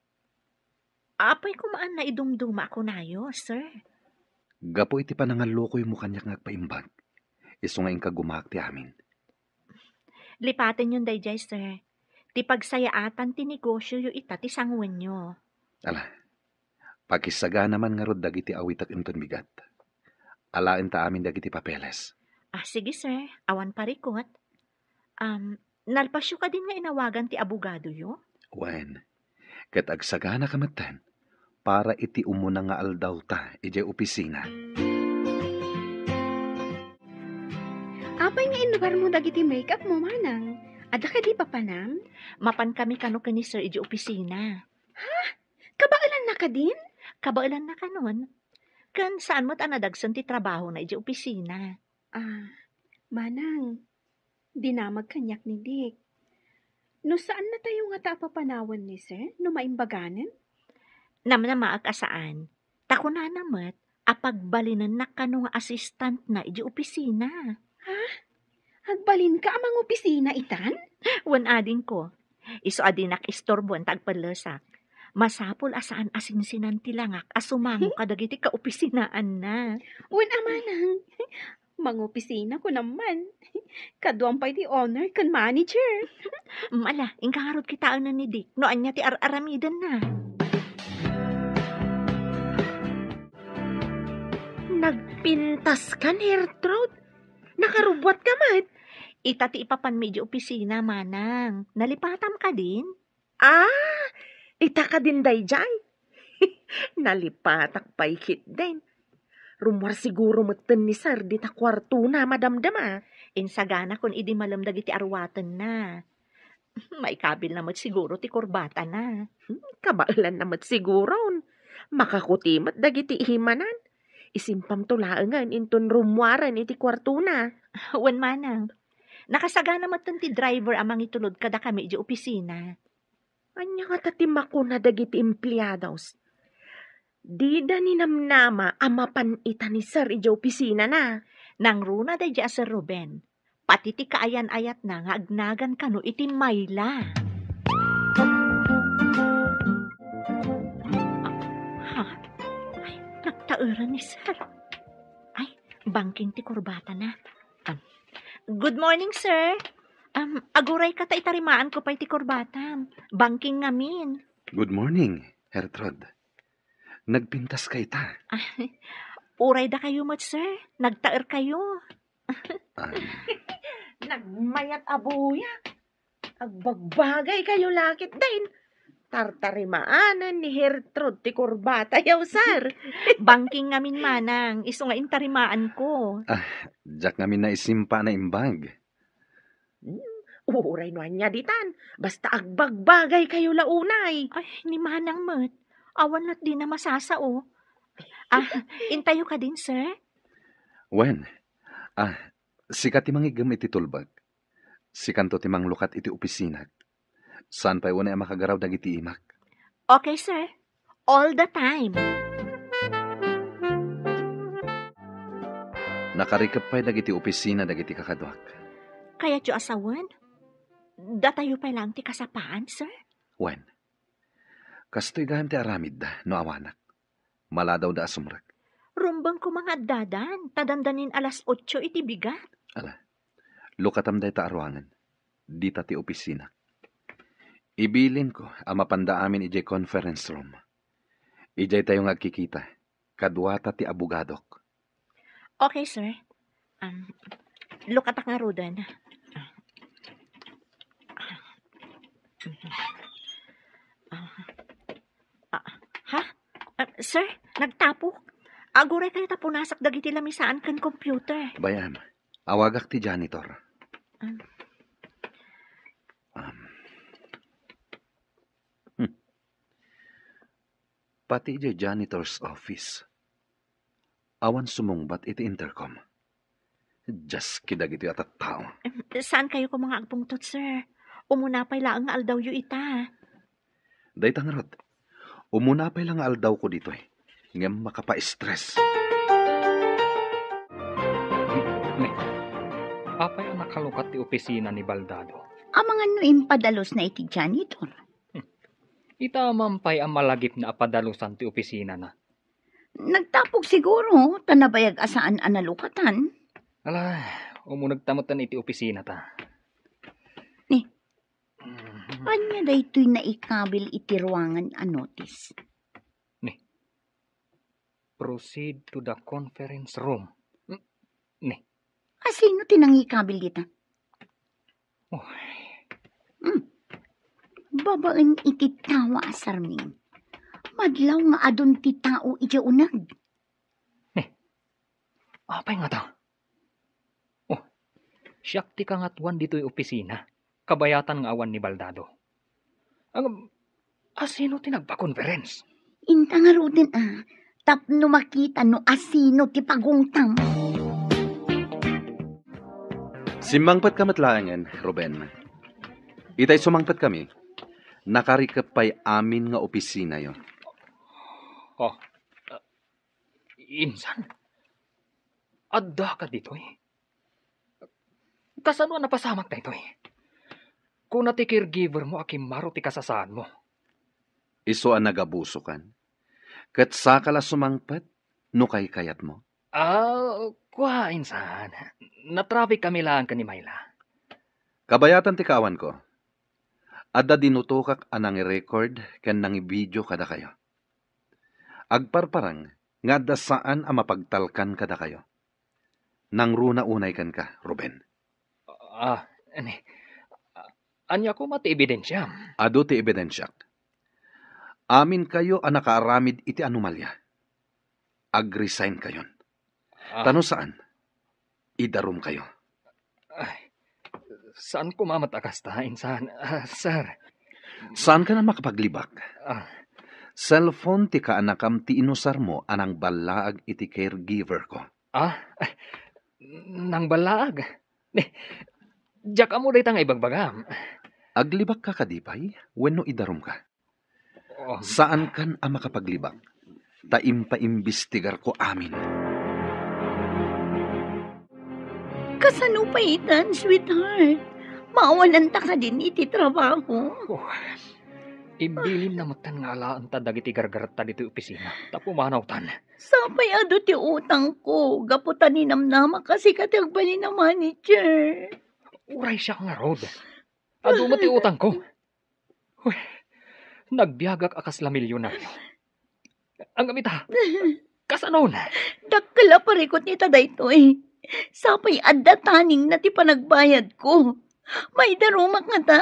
Apay koma a naidumduma a kunayo, sir? Gapu iti panangallukoymo kaniak nga agpaimbag, isu nga inka gumaak ti amin. Lipatenyon daydiay, sir. Ti pagsayaatan ti negosioyo ita ti sanguenyo. Ala, pakisagana man ngarud dagiti awitek inton bigat. Alaenta amin dagiti papeles. Ah, sige, sir. Awan parikut. Um, nalpasyo kadin nga inawagan ti abogadoyo? Wen, ket agsaganaka metten para iti umuna nga aldawta idiay opisina. Apay nga inlugarmo dagiti make-up mo, manang? Adda kadi papanam? Mapankami kano ken ni sir idiay opisina. Ha? Kabaelanna kadin? Kabaelanna kanon. Ken saan met a nadagsen ti trabahona idiay opisina. Ah, manang, dinamag kaniak ni Dick. No saannatayo ngata a papanawen ni sir, no maimbaganen? Namnamaak a saan. Ta kunana met a pagbalinennak kano nga assistantna idiay opisina. Ha? Agbalinka a mangopisina itan? Wen adingko. Isu a dinak isturboen ta agpellesak. Masapul a saan a sinsinan ti langak a sumango kadagiti kaopisinaanna. Wen a manang, mangopisina kunam man. Kaduam pay ti owner ken manager. Ala, inka ngarud kitaen ni Dick no ania ti ar-aramidenna. Nagpintas ka, Gertrude? Nakarubbuat ka met? Ita ti ipapanmi idiay opisina, manang. Nalipatam kadin? Ah, ita kadin daydiay? Nalipatak pay ketdin. Rummuar siguro metten ni sir dita kuartona, madamdama. Insaganakon idi malem dagiti arwatenna. Maikabilna met siguro ti kurbatana. Hmm, kabaelanna met siguron. Makakuti met dagiti imanan. Isimpamto laengen inton rummuaren iti kuartona. Wen manang. Nakasagana metten ti driver a mangitulod kadakami idiay opisina. Ania ngata ti makuna dagiti empleados? Dida ninamnama a mapan ita ni sir idiay opisinana. Nangruna daydiay a Sir Ruben. Pati ti kaayan-ayatna nga agnagan kano iti mayla. Ha? Ay, nagtaeran ni sir. Ay, bangking ti kurbatana. Um, good morning, sir. Um, agurayka ta itarimaanko pay ti kurbatam. Bangking ngamin. Good morning, Gertrude. Nagpintas kayta. Ay, uray dakayo met, sir. Nagtaer kayo. Ah. Nagmayat a buya. Agbagbagay kayo lakit din. Tartarimaanan ni Gertrude ti kurbata, yaw, sir. Bangking ngamin manang, isu nga intarimaan ko. Ah, diak ngamin naisimpa a naimbag. Hmm, uray no ania ditan, basta agbagbagay kayo la unay. Ay, ni manang met. Awan lat dina masasao. Ah, intayo kadin, sir? Wen, ah, sika ti mangiggem iti tulbek. Sikanto ti manglukat iti opisinak. Saan pay unay a makagaraw dagiti imak. Okay, sir. All the time. Nakarikep pay dagiti opisina dagiti kakaduak. Kayatyo a sawen? Datayo pay laeng ti kasapaan, sir? Wen, kastoy gayam ti aramidda no awanak. Maladawda a sumrek. Rumbeng koma nga addadan, ta dandanin alas otso iti bigat. Ala, lukatam dayta a ruangan. Dita ti opisina. Ibilinko a mapanda amin idiay conference room. Idiay tayo nga agkikita. Kaduata ti abogadok. Okay, sir. Um, lukatak ngaruden. Ah, ah, ha? Ah, sir, nagtapok. Aguray kayo ta punasak dagiti lamisaan ken computer. Bay-am, awagak ti janitor. Um, Um, hmm. Pati idiay janitor's office, awan sumungbat iti intercom. Dios, kadagitoy a tattao. Em, saan kayo koma nga agpungtot, sir? Umuna pay laeng nga aldawyo ita. Dayta ngarud, Umuna pay la nga aldawko ditoy, ngem makapa-stress. Ni, apay a nakalukat ti opisina ni Baldado? Amangan no impadalusna iti janitor. Hmm. Ita man pay a malagipna a padalusan ti opisinana. Nagtapog siguro, ta nabayag a saan a nalukatan. Ala, umunegta metten iti opisinata. Ni, Mhm. Ania daytoy naikabil iti ruangan a notice? Ni, proceed to the conference room. Mm, ni. A sino ti nangikabil dita? Oh. Hmm. Babaen iti tawa a sarming. Madlaw nga adun ti tao idiay uneg. Ni, apay ngata? Oh, siak ti kangatuan ditoy opisina, kabayatan nga awan ni Baldado. Ang, a sino ti nagpa-conference? Inta ngaruden a, tapno makita no a sino ti pagungtam. Simmangpetka met laengen, Ruben. Itay sumangpetkami, nakarikep pay amin nga opisinayo. Oh, Insan, addaka ditoy? Kasano a napasamak daytoy? Kuna ti caregiver mo a kimmaro ti kasasaadmo. Isu a nagabusokan. Ket saka la sumangpet no kaykayatmo. Ah, kua, insan. Natraffic kami laeng ken ni Myla. Kabayatan ti kaawanko. Adda dinutokak a nangirecord ken nangibidio kadakayo. Agparparang nga adda saan a mapagtalkan kadakayo. Nangruna unay kenka, Ruben. Ah, ani, ania koma ti ebidensiam? Adu ti ebidensiak. Aminkayo a nakaaramid iti anomalia. Ag-resign kayon. Ah. Ta no saan, idarumkayo. Ay, saan koma met a kasta, insan, ah, sir. Saanka a makapaglibak. Ah. Cellphone ti kaanakam ti inusarmo a nangballaag iti caregiver ko. Ah? Nangballaag? Ni, diak ammo dayta nga ibagbagam. Aglibakka kadi pay wenno idarumka? Oh. Saankan a makapaglibak, ta impaimbestigarko amin. Kasano pay itan, sweetheart? Maawananta kadin iti trabaho? Oh, imbilinna metten nga alaenta dagiti gargaretta ditoy opisina, ta pumanawtan. Sapay adu ti utangko, gapu ta ninamnamak a sika ti agbalin a manager. Uray siak ngarud. Adu met ti utangko. Uy, nagbiagak a kasla milyonaryo. Ngem ita, kasanon? Dakkel a parikut ita daytoy. Sapay adda taningna ti panagbayadko. Maidarumak ngata?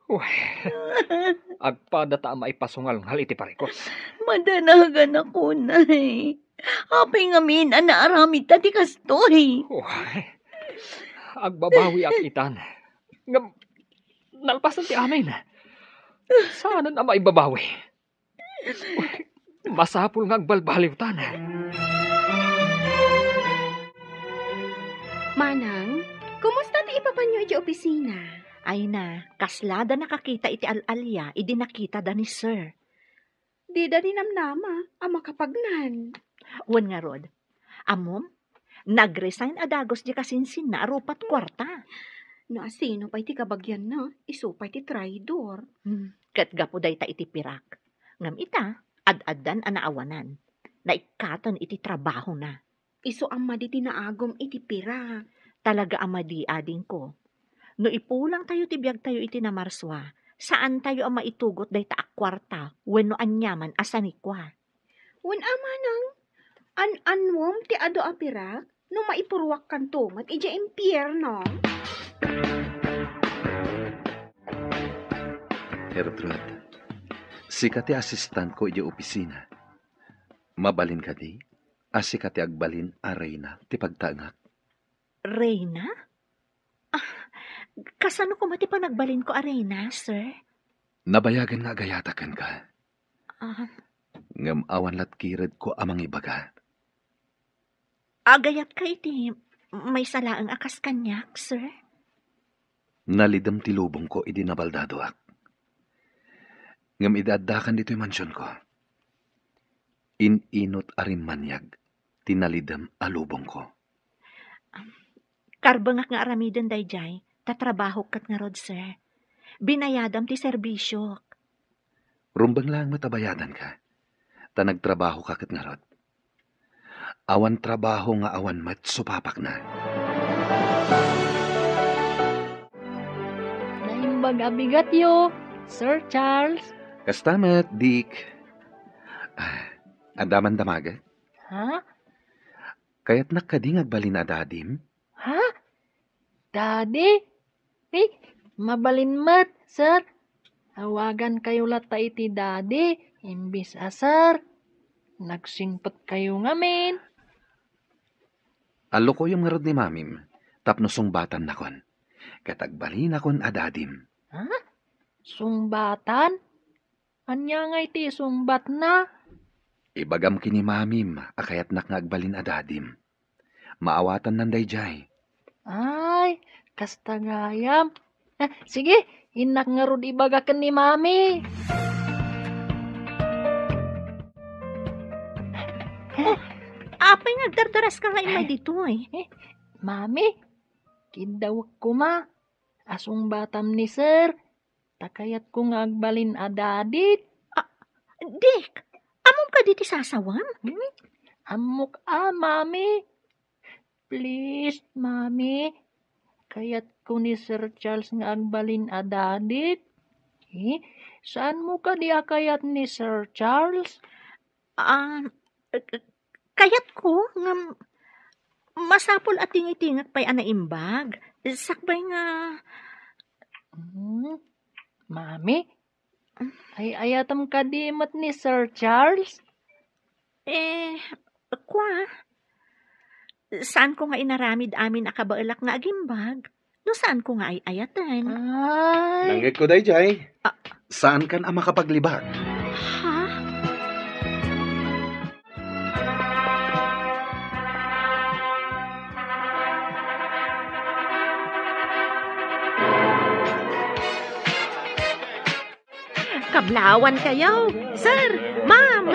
Uy, agpadata a maipasungalngal iti parikut. Madanagan ako, nay. Apay ngamin a naaramidta ti kastoy? Uy, agbabawiak itan. Ngem, nalpasen ti amin. Saanen a maibabawi. Masapul nga agbalbaliwtan. Manang, kumusta ti ipapanyo idiay opisina? Ay na, kasla da nakakita iti al-alia idi nakita da ni Sir. Dida ninamnama a makapagnan. Wen ngarud, ammom, nag-resign a dagus di kasinsinna a rupat kuarta. No asino pay ti kabagianna, isu pay ti traidor. Hmm, ket gapu dayta iti pirak. Ngem ita, ad-addan a naawanan. Naikkaten iti trabahona. Isu a madi ti naagum iti pirak. Talaga a madi, adingko. No ipulangtayo ti biagtayo iti Namarsua, saantayo a maitugot dayta a kuarta wenno aniaman a sanikua. Wen a manang, an-annuem ti adu a pirak no maipuruakkanto met idiay impierno. Gertrude, sika ti asistentko idiay opisina. Mabalin kadi a sika ti agbalin a reyna ti pagtaengak? Reyna? Ah, kasano koma ti panagbalinko a reyna, sir? Nabayagen nga agayatak kenka. Ah. Ngem awan lat kiredko a mangibaga. Agayatka iti maysa laeng a kas kaniak, sir? Nalidem ti lubongko idi nabaldadoak. Ngem idi addakan ditoy mansionko, in-inut a rimmaniag ti nalidem a lubongko. Karbengak nga aramiden daydiay, ta trabahok ket ngarud, sir. Binayadam ti serbisiok. Rumbeng laeng met a bayadanka, ta nagtrabahoka ket ngarud. Awan trabaho nga awan met supapakna. Naimbag a bigatyo, Sir Charles. Kasta met, Dick. Ah, adda man damaget? Ha? Kayatnak kadi nga agbalin a dadim? Ha? Daddy? Eh, mabalin met, sir. Awagankayo latta iti daddy, imbis a sir. Nagsingpetkayo ngamin. Allukoyem ngarud ni mamim, tapno sungbatannakon. Ket agbalinakon a dadim. Ha? Sungbatan? Ania ngay ti isungbatna? Ibagam ken ni mamim a kayatnak nga agbalin a dadim. Maawatannan daydiay. Ay, kasta gayam. Ah, sige, innak ngarud ibaga ken ni mami. Oh, apay nga agdardaraska nga immay ditoy? Eh, mami, kiddawek koma a sungbatam ni sir. Ta kayatko nga agbalin a daddy. Ah, Dick, ammom kadi ti sasawem? Hmm? Ammok a, Mami. Please, Mami. Kayatko ni Sir Charles nga agbalin a daddy. Eh, saanmo kadi a kayat ni Sir Charles? Ah, eh, eh, kayatko ngem masapul a tingitingek pay a naimbag. Sakbay nga Hmm? Mami? Ay-ayatem kadi met ni Sir Charles? Eh, kua, saanko nga inaramid amin a kabaelak nga agimbag? No saanko nga ay-ayaten. Ay. Nangngegko daydiay. Ah. Saankan a makapaglibak. Ha? Kablawan kayo, sir, ma'am.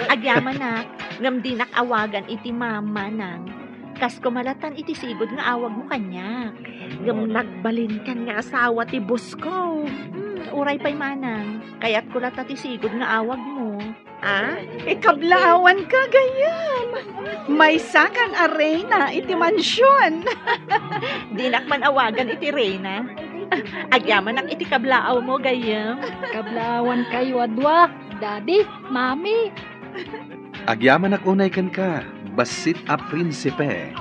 Agyamanak, ngem dinak awagan iti ma'am, manang. Kas kumalatan iti sigud nga awagmo kaniak. Ngem nagbalinkan nga asawa ti boss ko. Hmm, uray pay manang, kayatko latta ti sigud nga awagmo. Ah? Ikablaawan ka, gayyem. Maysakan a reyna iti mansion. Dinak man awagan iti reyna. Agyamanak iti kablaawmo, gayyem. Kablaawan kayo a dua, Daddy, Mami. Agyamanak unay kenka, bassit a prinsipe.